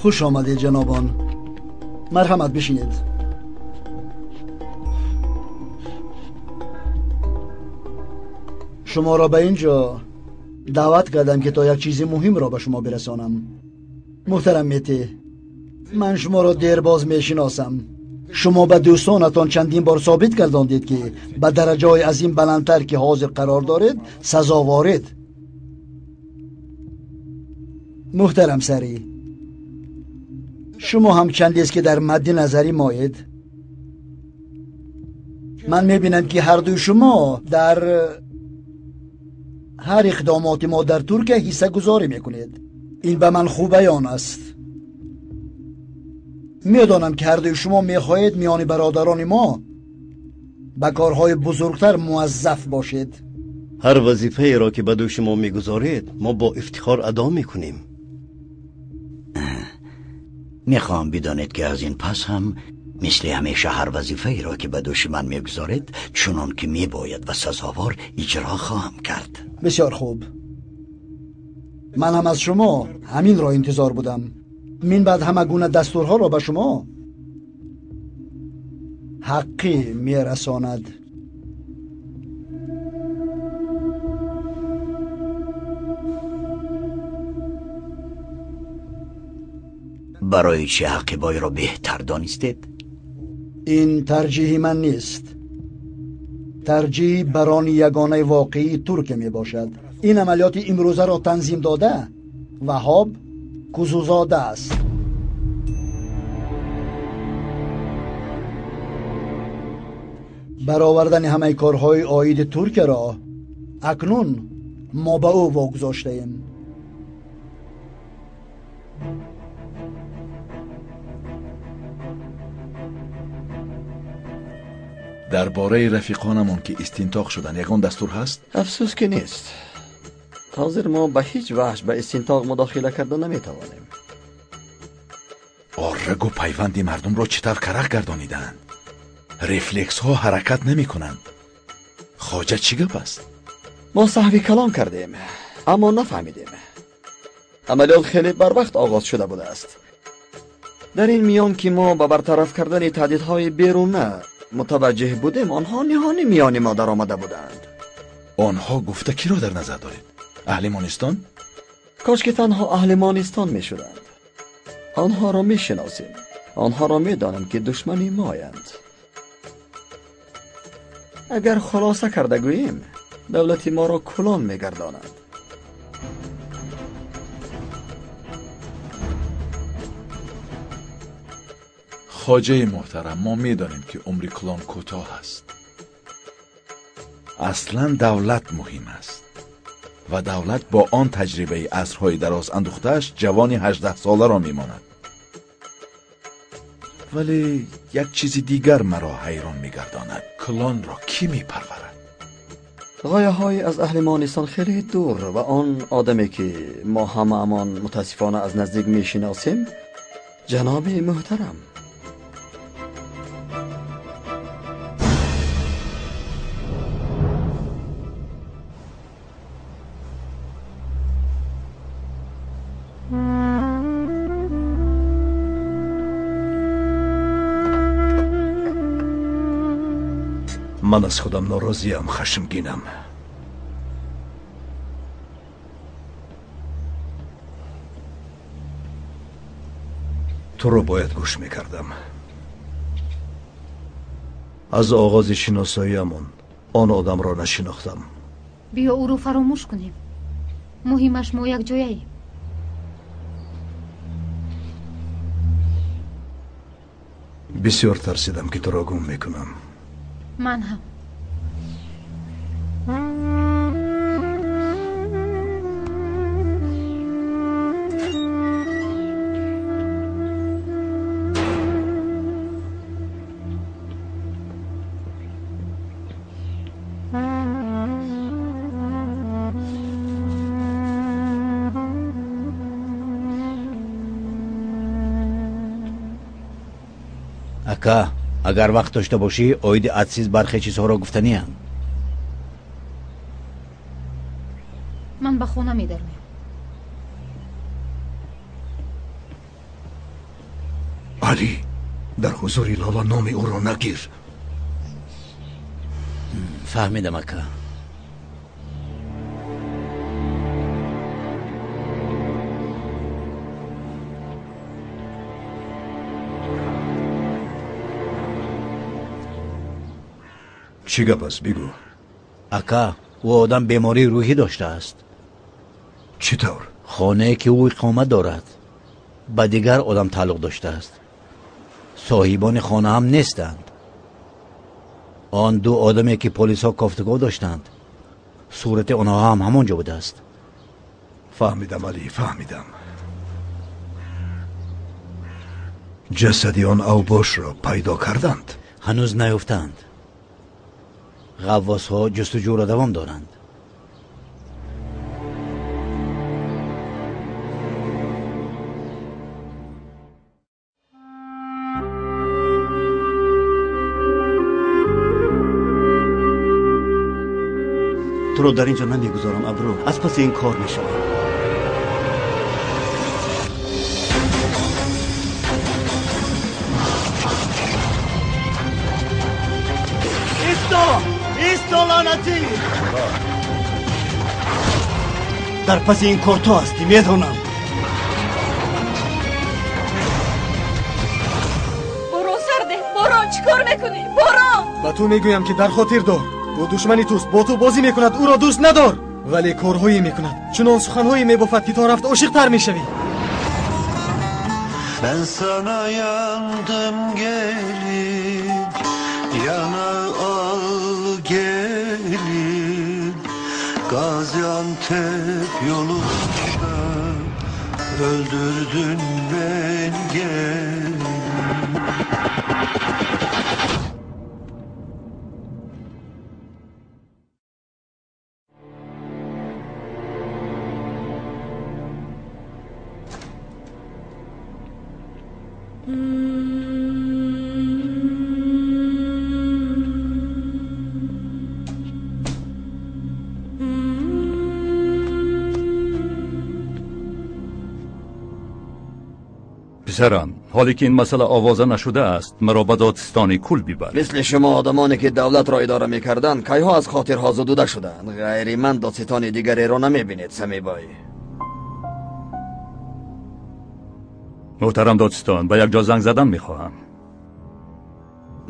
Хуш омадед, ҷанобон. Марҳамат, бишинед. Шуморо ба ин ҷо даъват кардам, ки то як чизи муҳимро ба шумо бирасонам. Муҳтарам Мети, ман шуморо дербоз мешиносам. Шумо ба дӯстонатон чандин бор собит гардондед, ки ба дараҷаҳои аз ин баландтар, ки ҳозир қарор доред, сазоворед. Муҳтарам Сарӣ, шумо ҳам чандест, ки дар мадди назари моед. Ман мебинам, ки ҳардуи шумо дар ҳар иқдомоти мо дар Туркия ҳиссагузорӣ мекунед. Ин ба ман хуб баён аст. Медонам, ки ҳардуи шумо мехоҳед миёни бародарони мо ба корҳои бузургтар муваззаф бошед. Ҳар вазифаеро, ки ба дӯши мо мегузоред, мо бо ифтихор адо мекунем. Мехоҳам бидонед, ки аз ин пас ҳам мисли ҳамеша ҳар вазифаеро, ки ба дӯши ман мегузоред, чунон ки мебояд ва сазовор иҷро хоҳам кард. Бисёр хуб. Ман ҳам аз шумо ҳаминро интизор будам. Мин баъд ҳама гуна дастурҳоро ба шумо ҳаққӣ мерасонад. Барои чӣ ҳаққибойро беҳтар донистед? Ин тарҷиҳи ман нест. Тарҷиҳи барони ягонаи воқеии Туркия мебошад. Ин амалиёти имрӯзаро танзим дода Ваҳоб Кузузода аст. Баровардани ҳамаи корҳои оиди Туркияро акнун мо ба ӯ вогузоштаем. Дар бораи рафиқонамон, ки истинтоқ шуданд, ягон дастур ҳаст? Афсӯс, ки нест. Ҳозир мо ба ҳеҷ ваҷҳ ба истинтоқ мудохила карда наметавонем. Оррагу пайванди мардумро чӣ тавр карах гардонидаанд? Рефлексҳо ҳаракат намекунанд. Хоҷа, чӣ гап аст? Мо саҳви калон кардем, аммо нафаҳмидем. Амалиёт хеле барвақт оғоз шуда будааст. Дар ин миён, ки мо ба бартараф кардани таҳдидҳои беруна мутаваҷҷеҳ будем, онҳо ниҳонӣ миёни мо даромада буданд. Онҳо гуфта киро дар назар доред? Аҳли Монистон? Кош ки танҳо аҳли Монистон мешуданд. Онҳоро мешиносем, онҳоро медонем, ки душмани моянд. Агар хулоса карда гӯем, давлати моро кулон мегардонанд. Хоҷаи муҳтарам, мо медонем, ки умри кулон кӯтоҳ аст. Аслан давлат муҳим аст ва давлат бо он таҷрибаи асрҳои дароз андӯхтааш ҷавони 18-соларо мемонад. Вале як чизи дигар маро ҳайрон мегардонад. Кулонро кӣ мепарварад? Ғояҳои аз аҳли Монистон хеле дур ва он одаме, ки мо ҳамаамон мутаассифона аз наздик мешиносем, ҷаноби муҳтарам. Ман аз худам норозиам, хашмгинам. Туро бояд гӯш мекардам. Аз оғози шиносоиамон он одамро нашинохтам. Биё ӯро фаромӯш кунем. Муҳимаш мо якҷояем. Бисёр тарсидам, ки туро гум мекунам. Ман ҳам. Ака, агар вақт дошта бошӣ, оиди Атсиз бархе чизҳоро гуфтаниям. Ман ба хона медароям. Алӣ, дар ҳузури Лола номи ӯро нагир. Фаҳмидам, ака. Чӣ гап аст, бигӯ. Ака, ӯ одам бемории рӯҳӣ доштааст. Чӣ тавр? Хонае ки ӯ иқомат дорад ба дигар одам тааллуқ доштааст. Соҳибони хона ҳам нестанд. Он ду одаме ки полисҳо кофтугоҳ доштанд, сурати онҳо ҳам ҳамон ҷо будааст. Фаҳмидам, Алӣ, фаҳмидам. Ҷасади он авбошро пайдо карданд? Ҳанӯз наёфтанд. Ғаввосҳо ҷустуҷӯро давом доранд. Туро дар ин ҷо намегузорам, Абру. Аз паси ин кор мешавам. Исто! Исто, лаънатӣ! Дар паси ин кор ту ҳастӣ, медонам. Борон сарде, Борон, чӣ кор мекунӣ? Борон! Ба ту мегӯям ки дар хотир дор. Ӯ душмани туст, бо ту бозӣ мекунад, ӯро дӯст надор. Вале корҳое мекунад, чунон суханҳое мебофад ки то рафт ошиқтар мешавӣ. Ben sana yandım gelin, yana al gelin. Gaziantep yolunda öldürdün beni gelin. Писарам, ҳоле ки ин масъала овоза нашудааст, маро ба додистони кул бибар. Мисли шумо одамоне ки давлатро идора мекарданд, кайҳо аз хотирҳо зудуда шуданд. Ғайри ман додситони дигареро намебинед, Самибой. Муҳтарам додситон, ба як ҷо занг задан мехоҳам.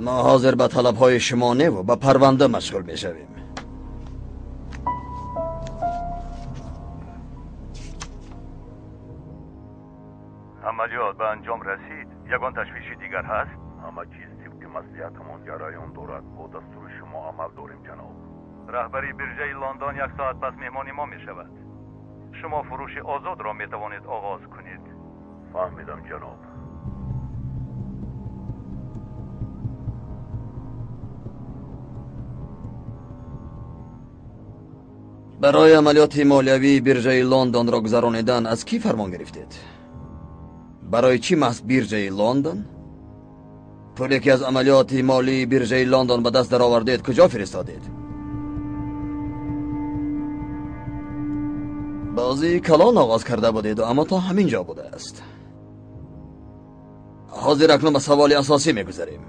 Мо ҳозир ба талабҳои шумо неву ба парванда машғул мешавем. Амалиёт ба анҷом расид. Ягон ташвиши дигар ҳаст? Ҳама чиз тибқи маслиҳатамон ҷараён дорад. Бо дастури шумо амал дорем, ҷаноб. Раҳбари биржаи Лондон як соат пас меҳмони мо мешавад. Шумо фурӯши озодро метавонед оғоз кунед. Фаҳмидам, ҷаноб. Барои амалиёти молиявии биржаи Лондонро гузаронидан аз кӣ фармон гирифтед? Барои чӣ маҳз биржаи Лондон? Пуле ки аз амалиёти молии биржаи Лондон ба даст даровардед, куҷо фиристодед? Бозии калон оғоз карда будед, аммо то ҳамин ҷо будааст. Ҳозир акнун ба саволи асосӣ мегузарем.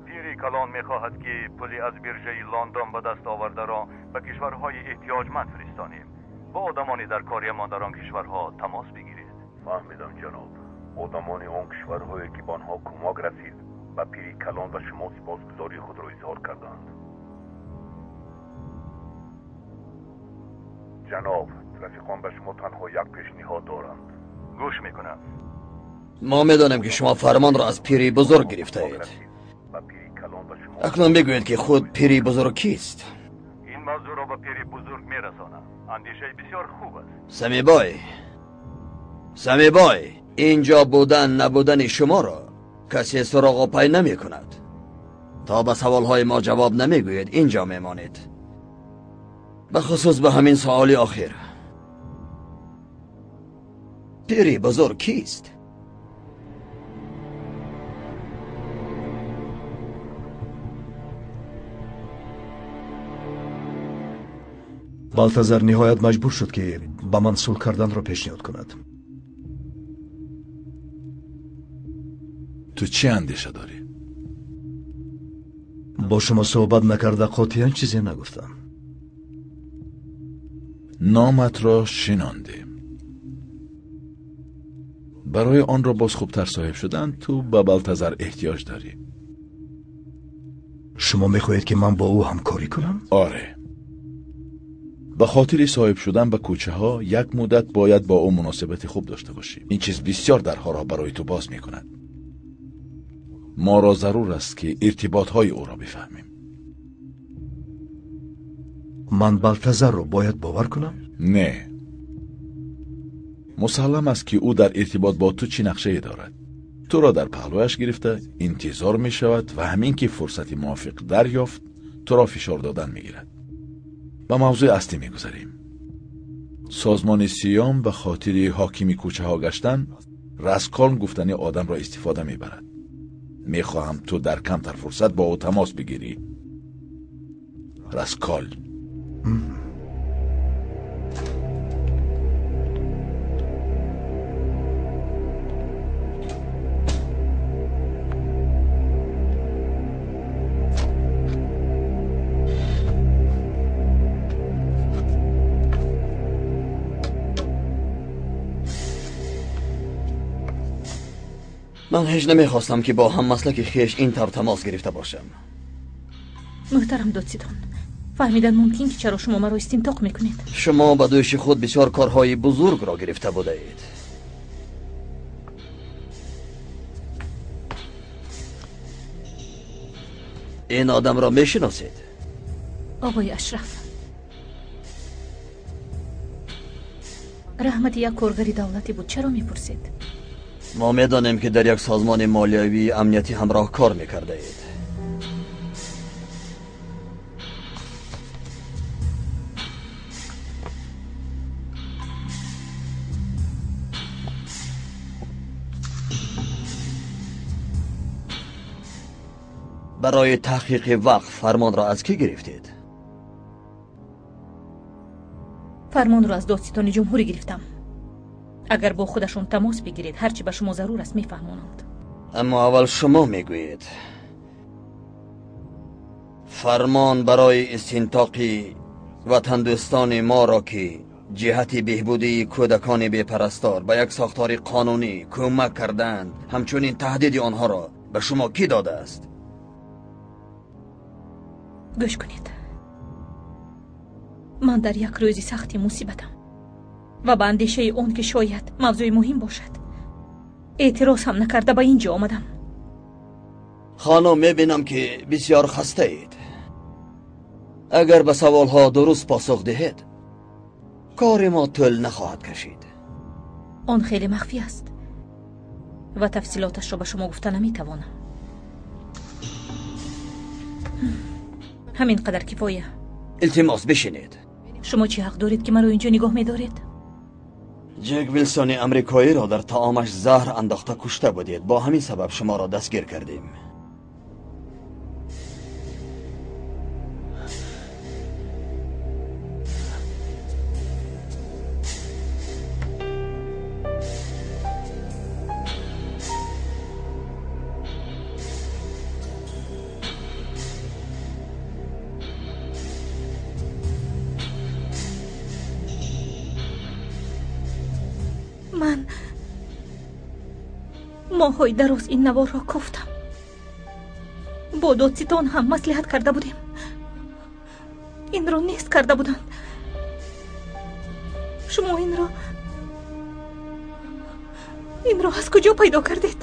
Пири калон мехоҳад ки пули аз биржаи Лондон ба даст овардаро ба кишварҳои эҳтиёҷманд фиристонем. Бо одамони дар кориамон дар он кишварҳо тамос бигиред. Фаҳмидам, ҷаноб. Одамони он кишварҳое ки ба онҳо кӯмак расид, ба пири калон ва шумо сипосгузории худро изҳор карданд. Ҷаноб, рафиқон ба шумо танҳо як пешниҳод доранд. Гӯш мекунам. Мо медонем ки шумо фармонро аз пири бузург гирифтаед. Акнун бигӯед ки худ пири бузург кист? Ин мавзӯъро ба пири бузург мерасонам. Андешаи бисёр хуб аст. Самибой, Самибой, инҷо будан набудани шуморо касе суроғу пай намекунад. То ба саволҳои мо ҷавоб намегӯед, инҷо мемонед. Ба хусус ба ҳамин суоли охир. Пири бузург кист? Балтазар ниҳоят маҷбур шуд, ки ба ман сулҳ карданро пешниҳод кунад. Ту чӣ андеша дорӣ? Бо шумо суҳбат накарда қотиан чизе нагуфтам. Номатро шинондем. Барои онро боз хубтар соҳиб шудан ту ба Балтазар эҳтиёҷ дорӣ. Шумо мехоҳед, ки ман бо ӯ ҳамкорӣ кунам? Оре. Ба хотири соҳиб шудан ба кӯчаҳо як муддат бояд бо ӯ муносибати хуб дошта бошӣ. Ин чиз бисёр дарҳоро барои ту боз мекунад. Моро зарур аст, ки иртиботҳои ӯро бифаҳмем. Ман Балтазарро бояд бовар кунам? Не. Мусаллам аст, ки ӯ дар иртибот бо ту чӣ нақшае дорад. Туро дар паҳлӯяш гирифта интизор мешавад ва ҳамин ки фурсати мувофиқ дарёфт, туро фишор додан мегирад. Ба мавзӯи аслӣ мегузарем. Созмони Сиём ба хотири ҳокими кӯчаҳо гаштан Расколн гуфтани одамро истифода мебарад. Мехоҳам ту дар камтар фурсат бо ӯ тамос бигирӣ. Раскол. Ман ҳеҷ намехостам, ки бо ҳаммаслаки хеш ин тавр тамос гирифта бошам. Муҳтарам додситон, фаҳмидан мумкин, ки чаро шумо маро истинтоқ мекунед? Шумо ба дӯши худ бисёр корҳои бузургро гирифта будаед. Ин одамро мешиносед? Оғои Ашраф, раҳмати як коргари давлатӣ буд. Чаро мепурсед? Мо медонем, ки дар як созмони молиявии амниятӣ ҳамроҳ кор мекардаед. Барои таҳқиқи вақф фармонро аз кӣ гирифтед? Фармонро аз додситони ҷумҳурӣ гирифтам. Агар бо худашон тамос бигиред, ҳарчи ба шумо зарур аст мефаҳмонанд. Аммо аввал шумо мегӯед. Фармон барои истинтоқи ватандӯстони моро, ки ҷиҳати беҳбудии кӯдакони бепарастор ба як сохтори қонунӣ кӯмак карданд, ҳамчунин таҳдиди онҳоро ба шумо кӣ додааст? Гӯш кунед. Ман дар як рӯзи сахти мусибатам ва ба андешаи он ки шояд мавзӯи муҳим бошад, эътироз ҳам накарда ба ин ҷо омадам. Хонум, мебинам, ки бисёр хастаед. Агар ба саволҳо дуруст посух диҳед, кори мо тӯл нахоҳад кашид. Он хеле махфӣ аст ва тафсилоташро ба шумо гуфта наметавонам. Ҳамин қадар кифоя. Илтимос, бишинед. Шумо чӣ ҳақ доред, ки маро инҷо нигоҳ медоред? Ҷек Вилсони амрикоиро дар таомаш заҳр андохта кушта будед. Бо ҳамин сабаб шуморо дастгир кардем. Ман моҳҳои дароз ин наворро кофтам. Бо додситон ҳам маслиҳат карда будем. Инро нест карда буданд. Шумо инро аз куҷо пайдо кардед?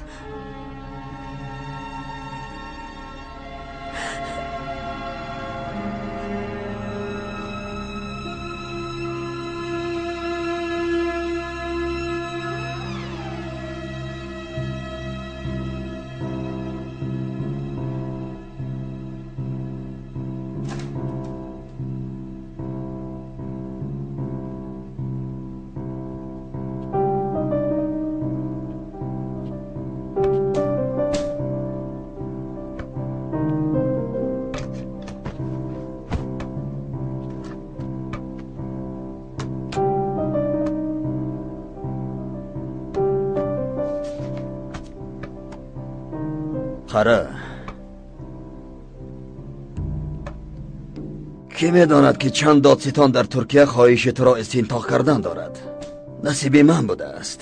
Қара, кӣ медонад, ки чанд додситон дар Туркия хоҳиши туро истинтоқ кардан дорад? Насиби ман будааст.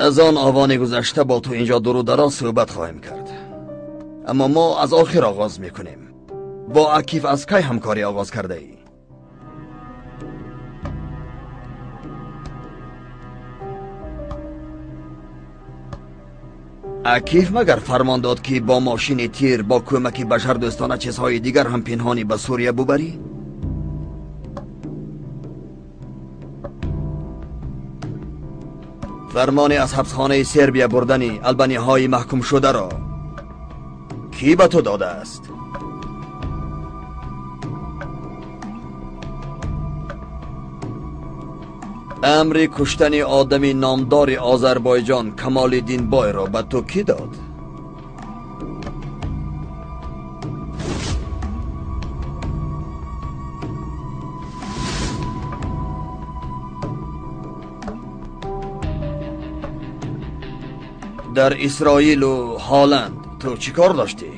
Аз он овони гузашта бо ту инҷо дуру дароз суҳбат хоҳем кард, аммо мо аз охир оғоз мекунем. Бо Акиф аз кай ҳамкорӣ оғоз кардаӣ? Акиф магар фармон дод, ки бо мошини тир бо кӯмаки башардӯстона чизҳои дигар ҳам пинҳонӣ ба Сурия бубарӣ? Фармони аз ҳабсхонаи Сербия бурдани албаниҳои маҳкумшударо кӣ ба ту додааст? Амри куштани одами номдори Озарбойҷон Камолиддин Бойро ба ту кӣ дод? Дар Исроилу Ҳолланд ту чӣ кор доштӣ?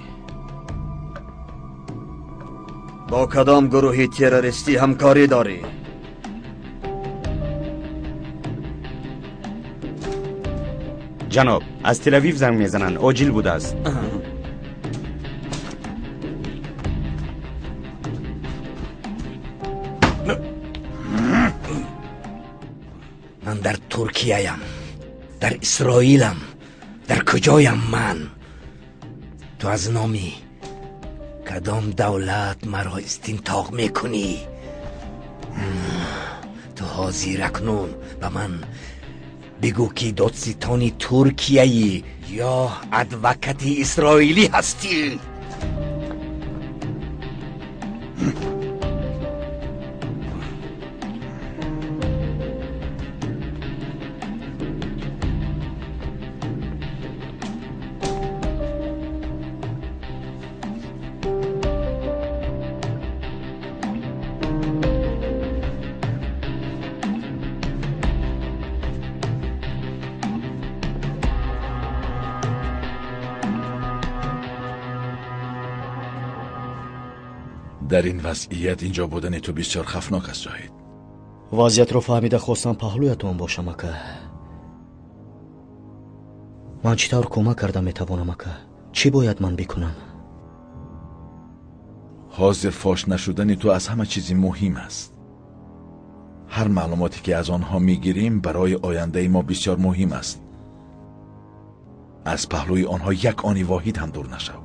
Бо кадом гурӯҳи террористӣ ҳамкорӣ дорӣ? Ҷаноб, аз Телавив занг мезананд, оҷил будааст. Ман дар Туркияям, дар Исроилам, дар куҷоям ман? Ту аз номи кадом давлат маро истинтоқ мекунӣ? Ту ҳозир акнун ба ман бигӯ, ки додситони Туркияӣ ё адвокати исроилӣ ҳастӣ. Дар ин вазъият инҷо будани ту бисёр хавфнок аст, Ҷоҳид. Вазъиятро фаҳмида хостам паҳлӯятон бошам, ака. Ман чӣ тавр кӯмак карда метавонам, ака? Чӣ бояд ман бикунам? Ҳозир фош нашудани ту аз ҳама чизи муҳим аст. Ҳар маълумоте ки аз онҳо мегирем барои ояндаи мо бисёр муҳим аст. Аз паҳлӯи онҳо як они воҳид ҳам дур нашав.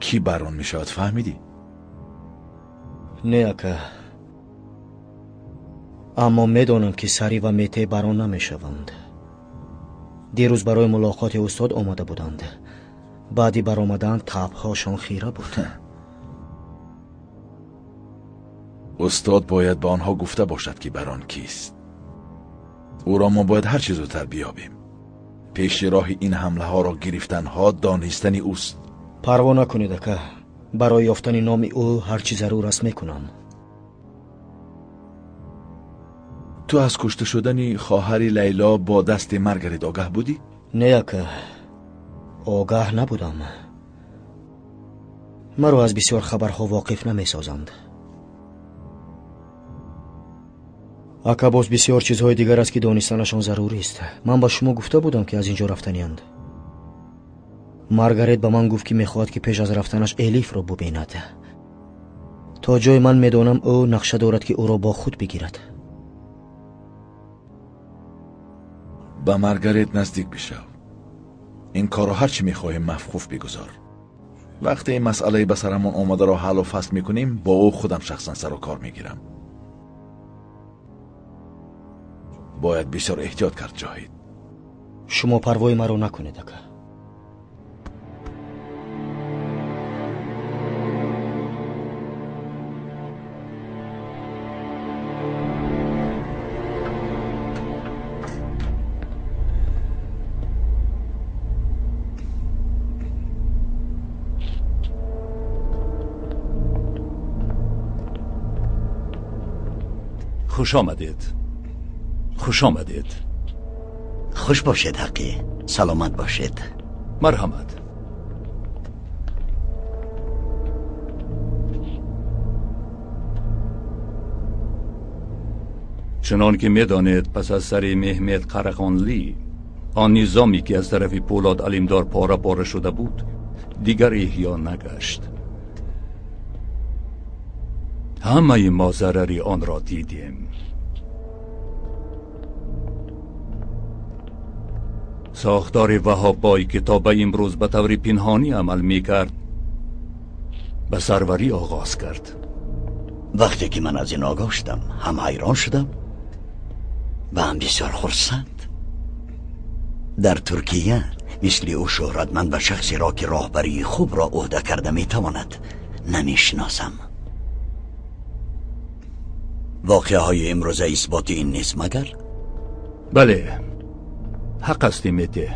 Кӣ барон мешавад, фаҳмидӣ? Не, ака, аммо медонам, ки Сарӣ ва Мете барон намешаванд. Дирӯз барои мулоқоти устод омада буданд. Баъди баромадан табҳошон хира буд. Устод бояд ба онҳо гуфта бошад, ки барон кист. Ӯро мо бояд ҳар чӣ зудтар биёбем. Пеши роҳи ин ҳамлаҳоро гирифтанҳо донистани ӯст. Парво накунед, ака. Барои ёфтани номи ӯ ҳар чӣ зарур аст мекунам. Ту аз кушта шудани хоҳари Лайло бо дасти Маргарет огаҳ будӣ? Не, ака, огаҳ набудам. Маро аз бисёр хабарҳо воқиф намесозанд. Ака, боз бисёр чизҳои дигар аст, ки донистанашон зарурист. Ман ба шумо гуфта будам, ки аз ин ҷо рафтанианд. Маргарет ба ман гуфт, ки мехоҳад, ки пеш аз рафтанаш Элифро бубинад. То ҷое ман медонам, ӯ нақша дорад, ки ӯро бо худ бигирад. Ба Маргарет наздик бишав. Ин корро ҳар чӣ мехоҳем мафқуф бигузор. Вақте ин масъалаи ба сарамон омадаро ҳаллу фасл мекунем, бо ӯ худам шахсан сару кор мегирам. Бояд бисёр эҳтиёт кард, Ҷоҳид. Шумо парвои маро накунед, ака. Хуш омадед. Хуш омадед. Хуш бошед, Ҳаққӣ. Саломат бошед. Марҳамат. Чунон ки медонед, пас аз сари Меҳмед Қарахонлӣ, он низоме ки аз тарафи Пӯлод Алимдор пора пора шуда буд, дигар эҳё нагашт. Ҳамаи мо зарари онро дидем. Сохтори Ваҳоббой, ки то ба имрӯз ба таври пинҳонӣ амал мекард, ба сарварӣ оғоз кард. Вақте ки ман аз ин огоҳ шудам, ҳам ҳайрон шудам ва ҳам бисёр хурсанд. Дар Туркия мисли ӯ шӯҳратманд ва шахсеро ки роҳбарии хубро ӯҳда карда метавонад намешиносам. Воқеаҳои имрӯза исботи ин нест, магар? Бале, ҳақ ҳастӣ, Мете.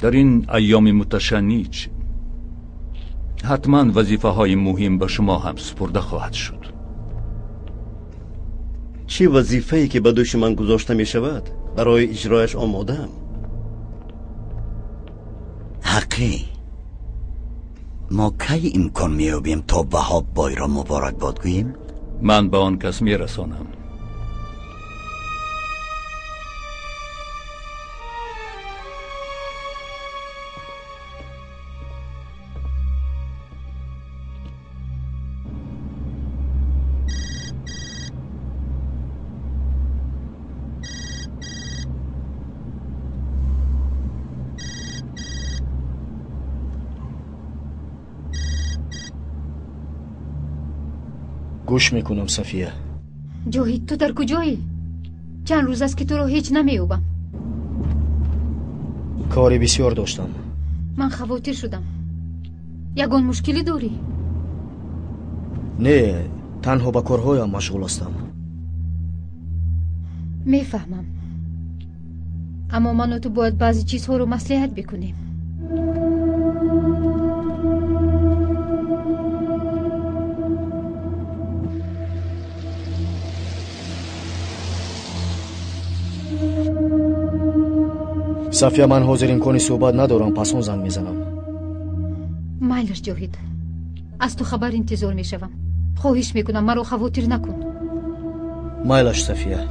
Дар ин айёми муташанниҷ ҳатман вазифаҳои муҳим ба шумо ҳам супурда хоҳад шуд. Чӣ вазифае ки ба дӯши ман гузошта мешавад, барои иҷрояш омодаам. Ҳаққӣ, мо кай имкон меёбем то Ваҳоббойро муборакбод гӯем? Ман ба он кас мерасонам. Гӯш мекунам, Сафия. Ҷоҳид, ту дар куҷоӣ? Чанд рӯз аст ки туро ҳеҷ намеёбам. Кори бисёр доштам. Ман хавотир шудам. Ягон мушкилӣ дорӣ? Не, танҳо ба корҳоям машғул ҳастам. Мефаҳмам, аммо ману ту бояд баъзе чизҳоро маслиҳат бикунем. Сафия, ман ҳозир имкони суҳбат надорам, пас он занг мезанам. Майлаш, Ҷоҳид, аз ту хабар интизор мешавам. Хоҳиш мекунам, маро хавотир накун. Майлаш, Сафия.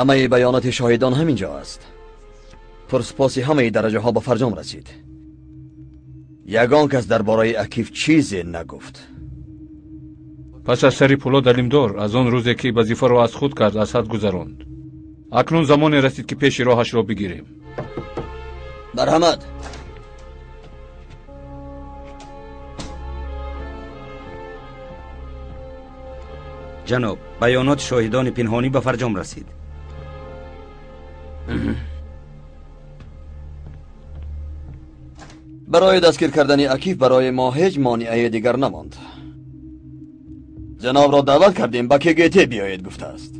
ҳамаи баёноти шоҳидон ҳамин ҷо аст. Пурсупоси ҳамаи дараҷаҳо ба фарҷом расид. Ягон кас дар бораи Акиф чизе нагуфт. Пас аз сари Пӯлод Алимдор аз он рӯзе ки вазифаро аз худ кард, аз ҳад гузаронд. Акнун замоне расид ки пеши роҳашро бигирем. Марҳамат. Ҷаноб, баёноти шоҳидони пинҳонӣ ба фарҷом расид. Барои дастгир кардани Акиф барои мо ҳеҷ монеаи дигар намонд. Ҷанобро даъват кардем, ба КГТ биёед гуфтааст.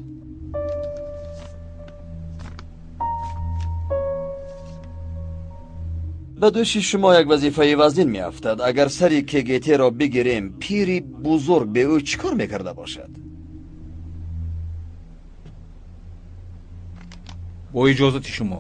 Ба дӯши шумо як вазифаи вазнин меафтад. Агар сари КГТ-ро бигирем, пири бузург бе ӯ чӣ кор мекарда бошад? Бо иҷозати шумо.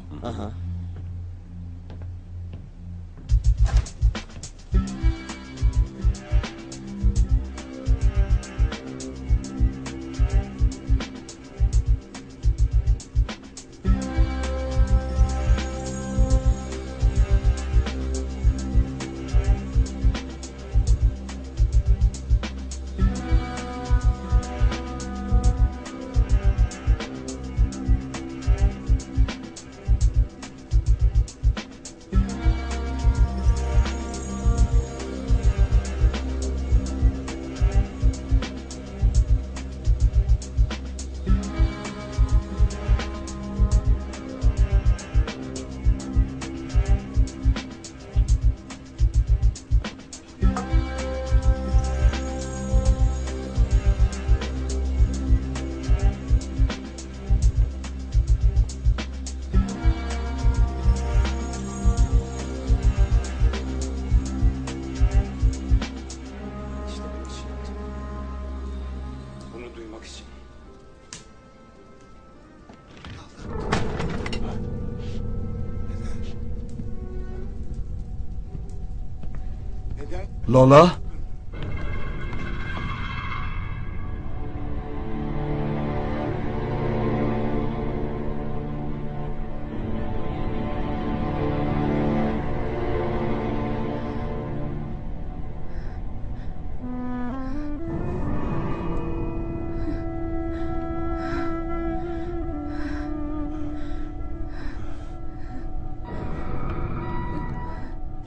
Лола?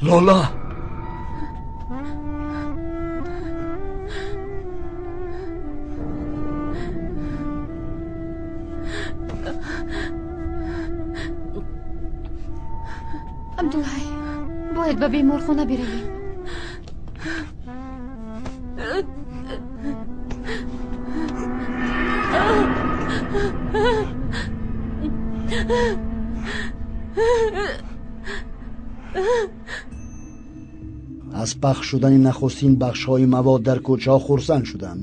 Лола! Абдулҳай, бояд ба беморхона биравем. Аз пахш шудани нахустин бахшҳои мавод дар кӯчаҳо хурсанд шудам.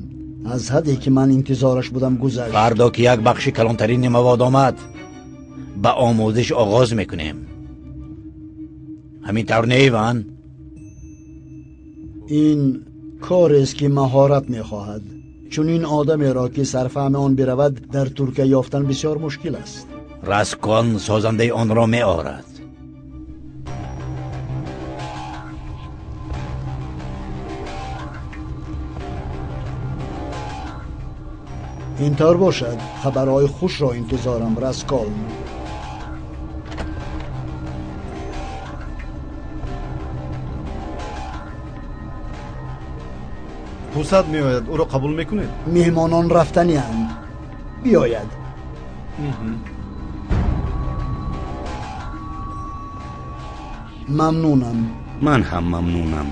Аз ҳадде ки ман интизораш будам гузашт. Фардо ки як бахши калонтарини мавод омад, ба омӯзиш оғоз мекунем. Ҳамин тавр не, Иван? Ин корест ки маҳорат мехоҳад. Чунин одамеро ки сарфаҳми он биравад, дар Туркия ёфтан бисёр мушкил аст. Раскон созандаи онро меорад. Ин тавр бошад, хабарҳои хушро интизорам, Расколн. Пусад меояд, ӯро қабул мекунед? Меҳмонон рафтанианд. Биёяд. Мамнунам. Ман ҳам мамнунам.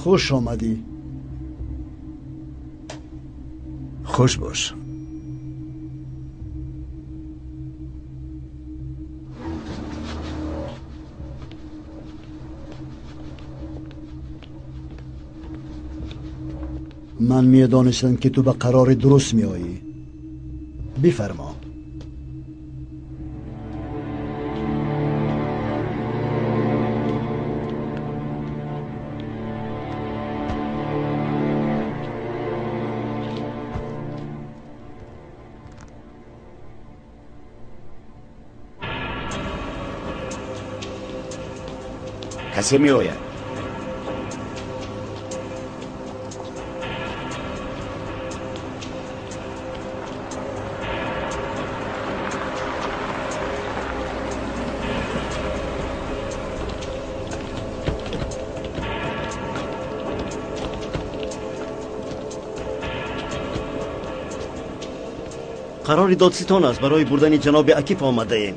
Хуш омадӣ. Хуш бош. Ман медонистам, ки ту ба қарори дуруст меоӣ. Бифармо. Касе меояд. Қарори додситон аст. Барои бурдани ҷаноби Акиф омадаем.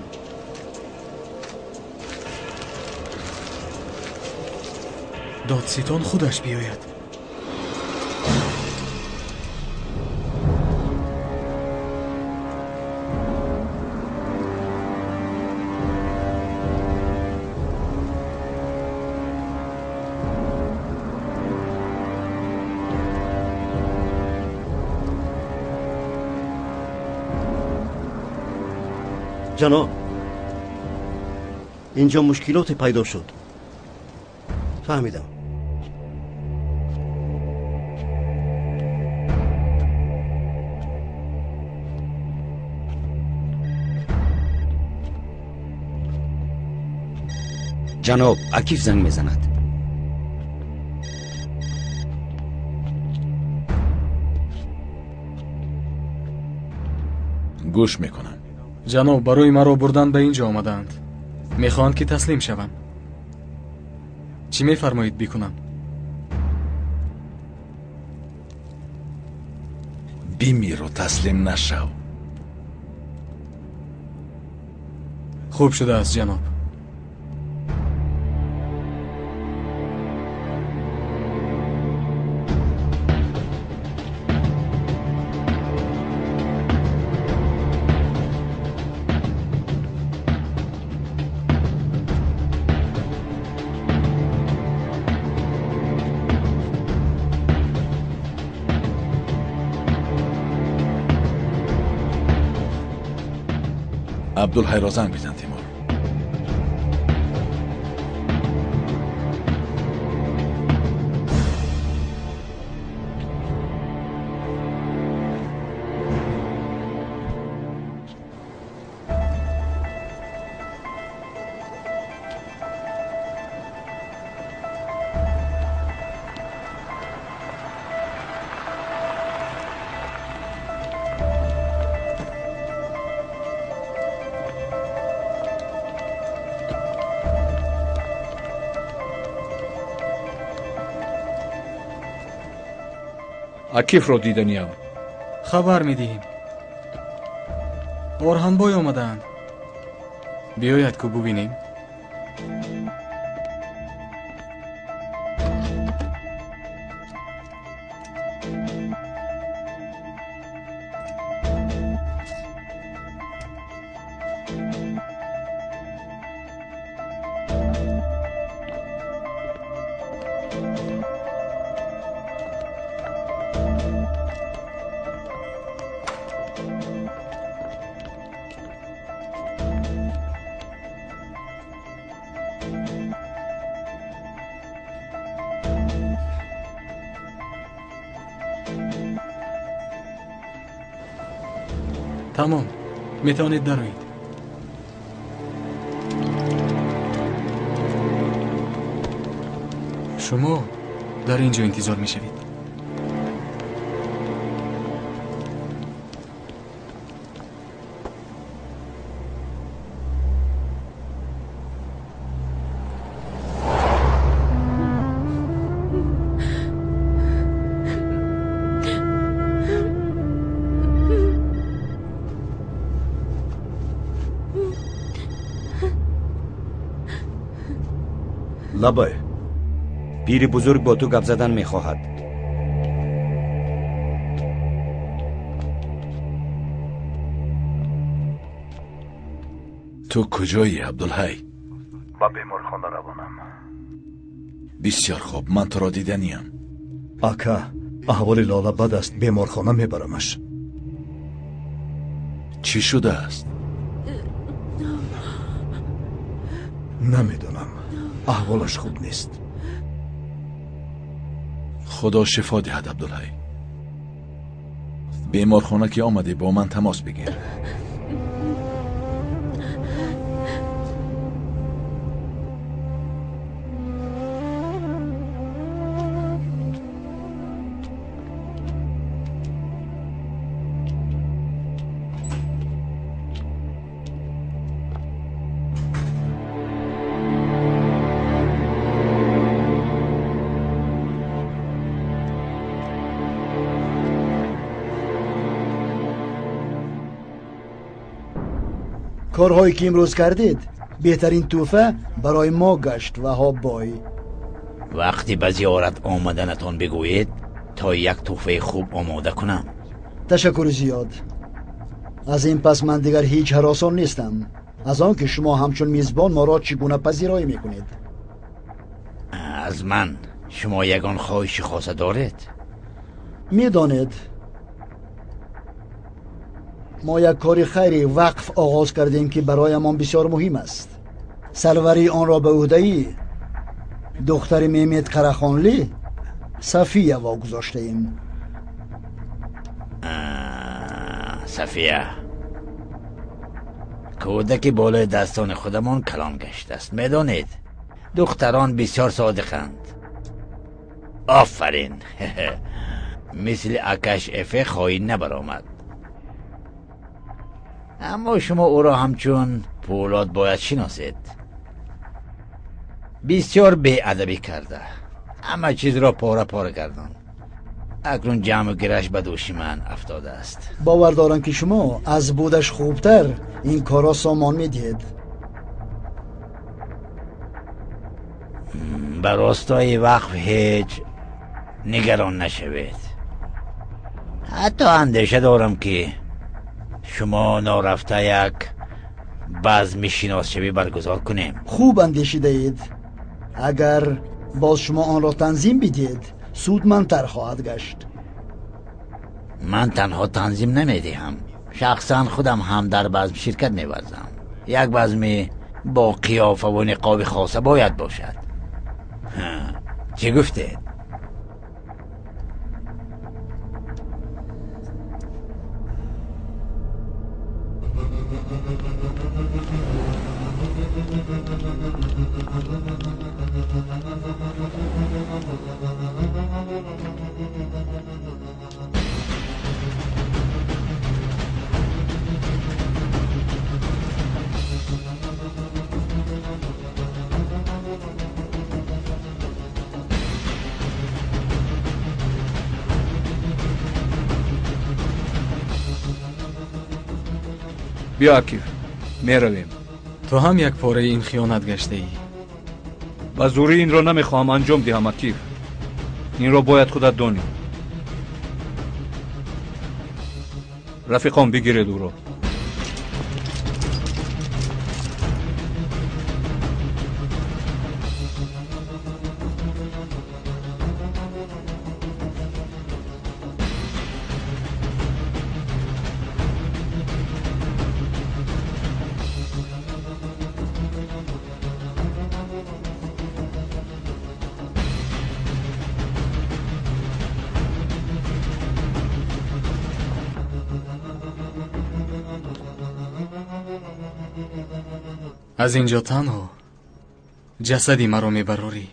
Додситон худаш биёяд. Ҷаноб, инҷо мушкилоте пайдо шуд. Фаҳмидам. Ҷаноб, Акиф занг мезанад. Гӯш мекунам. Ҷаноб, барои маро бурдан ба ин ҷо омадаанд. Мехоҳанд, ки таслим шавам. Чӣ мефармоед бикунам? Бимиру таслим нашав. Хуб шудааст, ҷаноб. Абдулҳайро занг бизан, Тимур. Акифро диданиям. Хабар медиҳем. Орҳанбой омадаанд. Биёяд ку бубинем. Тамом, метавонед дароед. Шумо дар ин ҷо интизор мешавед. Лабай. Пири бузург бо ту гап задан мехоҳад. Ту куҷоӣ, Абдулҳай? Ба беморхона равонам. Бисёр хуб, ман туро диданиям. Ака, аҳволи Лола бад аст, беморхона мебарамаш. Чӣ шудааст? Намедонам. Аҳволаш хуб нест. Худо шифо диҳад, Абдулҳай. Беморхона ки омадӣ, бо ман тамос бигир. Корҳое ки имрӯз кардед беҳтарин тӯҳфа барои мо гашт, Ваҳоббой. Вақте ба зиёрат омаданатон бигӯед, то як тӯҳфаи хуб омода кунам. Ташаккури зиёд. Аз ин пас ман дигар ҳеҷ ҳаросон нестам аз он ки шумо ҳамчун мизбон моро чӣ гуна пазироӣ мекунед. Аз ман шумо ягон хоҳиши хоса доред? Медонед, мо як кори хайри вақф оғоз кардем, ки бароямон бисёр муҳим аст. Сарварии онро ба ӯҳдаи духтари Меҳмед Қарахонлӣ Сафия вогузоштаем. Сафия кӯдаки болои дастони худамон калон гаштааст. Медонед, духтарон бисёр содиқанд. Офарин! Мисли акаш Эфе хоин набаромад. Аммо шумо ӯро ҳамчун Пӯлод бояд шиносед. Бисёр беадабӣ карда, ҳама чизро пора пора гардонд. Акнун ҷамъу гираш ба дӯши ман афтодааст. Бовар дорам, ки шумо аз будаш хубтар ин корро сомон медиҳед. Ба ростои вақф ҳеҷ нигарон нашавед. Ҳатто андеша дорам, ки шумо норафта як базми шиносшавӣ баргузор кунем. Хуб андешидаед. Агар боз шумо онро танзим бидиҳед, судмандтар хоҳад гашт. Ман танҳо танзим намедиҳам, шахсан худам ҳам дар базм ширкат меварзам. Як базми бо қиёфаву ниқоби хоса бояд бошад. Чӣ гуфтед? Биё, Акиф, меравем. Ту ҳам як пораи ин хиёнат гаштаӣ. Ба зурӣ инро намехоҳам анҷом диҳам, Акиф. Инро бояд худат донӣ. Рафиқон, бигиред ӯро. Аз ин ҷо танҳо ҷасади маро мебарорӣ.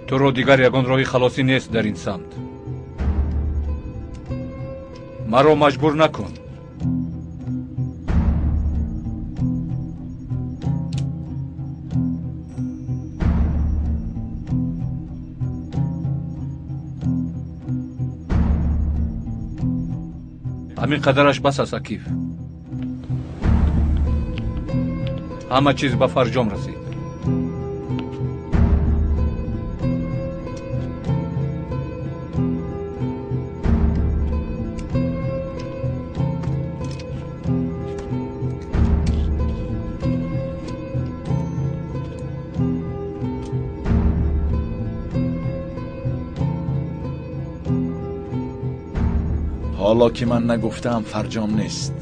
Туро дигар ягон роҳи халосӣ нест дар ин самт. Маро маҷбур накун. Ҳамин қадараш бас аст, Акиф. Ҳама чиз ба фарҷом расид. Ҳоло ки ман нагуфтаам, фарҷом нест.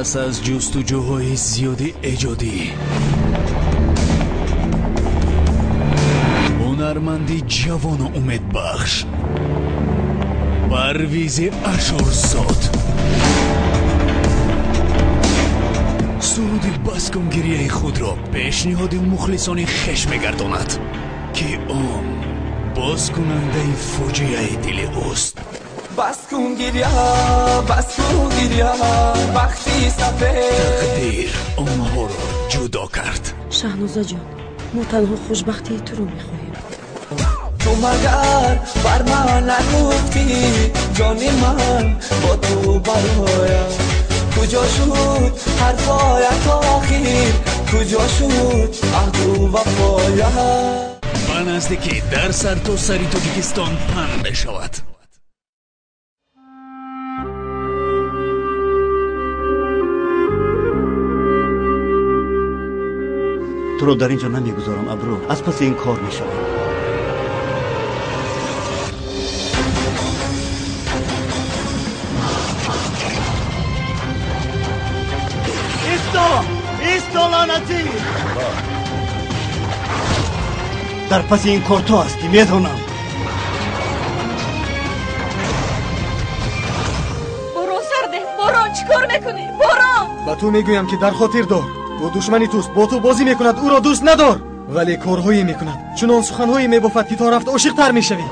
Пас аз ҷустуҷӯҳои зиёди эҷодӣ, ҳунарманди ҷавону умедбахш Парвизи Ашурзод суруди баскунгирияи худро пешниҳоди мухлисони хеш мегардонад, ки он бозкунандаи фоҷиаи дили ӯст. Баскунгирия, баскунгирия, вақти сафед. Тақдир онҳоро ҷудо кард. Шаҳнозаҷон, мо танҳо хушбахтии туро мехоҳем. Ту магар бар ман нагуфтӣ, ҷони ман бо ту бароям. Куҷо шуд ҳарфоят охир, куҷо шуд аҳду вафоят? Ба наздикӣ дар сартосари Тоҷикистон паҳн мешавад. Туро дар ин ҷо намегузорам, Абру. Аз паси ин кор мешавам. Исто! Исто, лаънатӣ! Дар паси ин кор ту ҳастӣ, медонам. Борон сарде, Борон, чӣ кор мекунӣ? Борон! Ба ту мегӯям, ки дар хотир дор. Ӯ душмани туст, бо ту бозӣ мекунад, ӯро дӯст надор. Вале корҳое мекунад, чунон суханҳое мебофад, ки то рафт ошиқтар мешавӣ.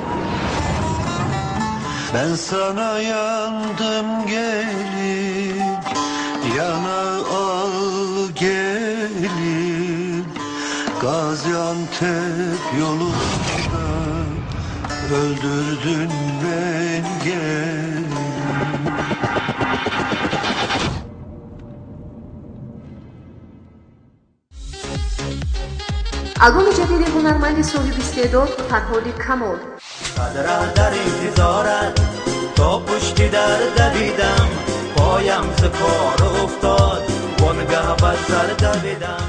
Ben sana yandım gelin, yana al gelin. Gaziantep yolunda öldürdün beni gelin. Албоми ҷадиди ҳунарманди соҳиби истеъдод Фарҳоди Камол. Қадра дар интизорат то пушти дар давидам, поям зи кор уфтод, вонгаҳ ба сар давидам.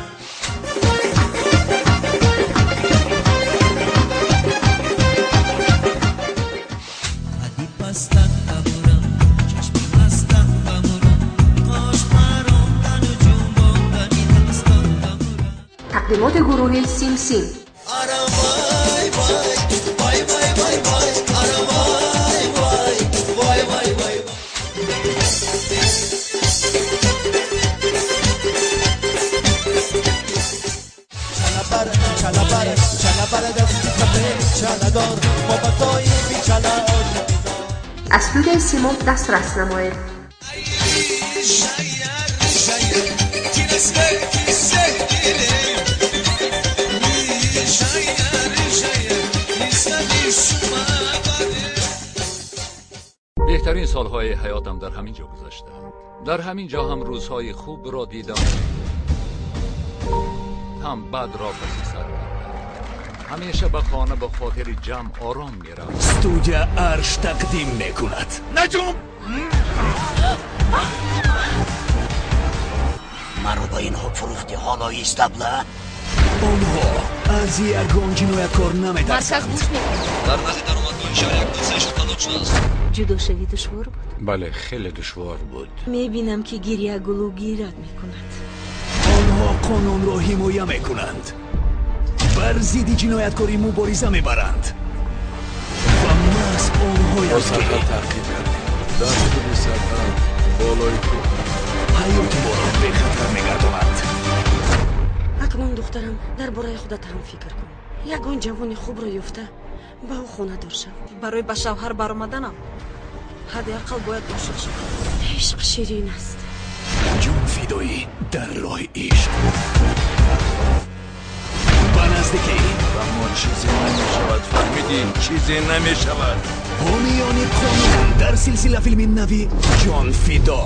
Тақдимоти гурӯҳи Симсим. Аз студияи Симон дастрас намоед. Беҳтарин солҳои ҳаётам дар ҳамин ҷо гузаштаанд. Дар ҳамин ҷо ҳам рӯзҳои хубро дидам, ҳам бадро паси сар кардам. Ҳамеша ба хона ба хотири ҷамъ ором меравам. Студия Арш тақдим мекунад. Наҷум! Маро ба инҳо фурӯхтӣ, ҳоло истабла? Онҳо аз ягон ҷинояткор наметарсанд. Дар назди даромадгоҳи шаҳр як дастаи талоқ шудааст. Ҷудошавӣ душвор буд? Бале, хеле душвор буд. Мебинам, ки гиря гулӯгират мекунад. Онҳо қонунро ҳимоя мекунанд, бар зидди ҷинояткорӣ мубориза мебаранд ва маҳз онҳоянд, ки таъқиб кардем. Дар худи сарҳад, болои кӯҳ ҳаёти моро бехатар мегардонанд. Акнун, духтарам, дар бораи худат ҳам фикр кун. Ягон ҷавони хубро ёфта ба ӯ хонадор шав. Барои ба шавҳар баромаданам ҳадди ақал бояд ошиқ шавам. Ишқ ширин аст. Ҷонфидоӣ дар роҳи ишқ. Ба наздикӣ ба мо чизе намешавад, фаҳмидӣ? Чизе намешавад. Ҳомиёни қонун дар силсила филми нави Ҷонфидо.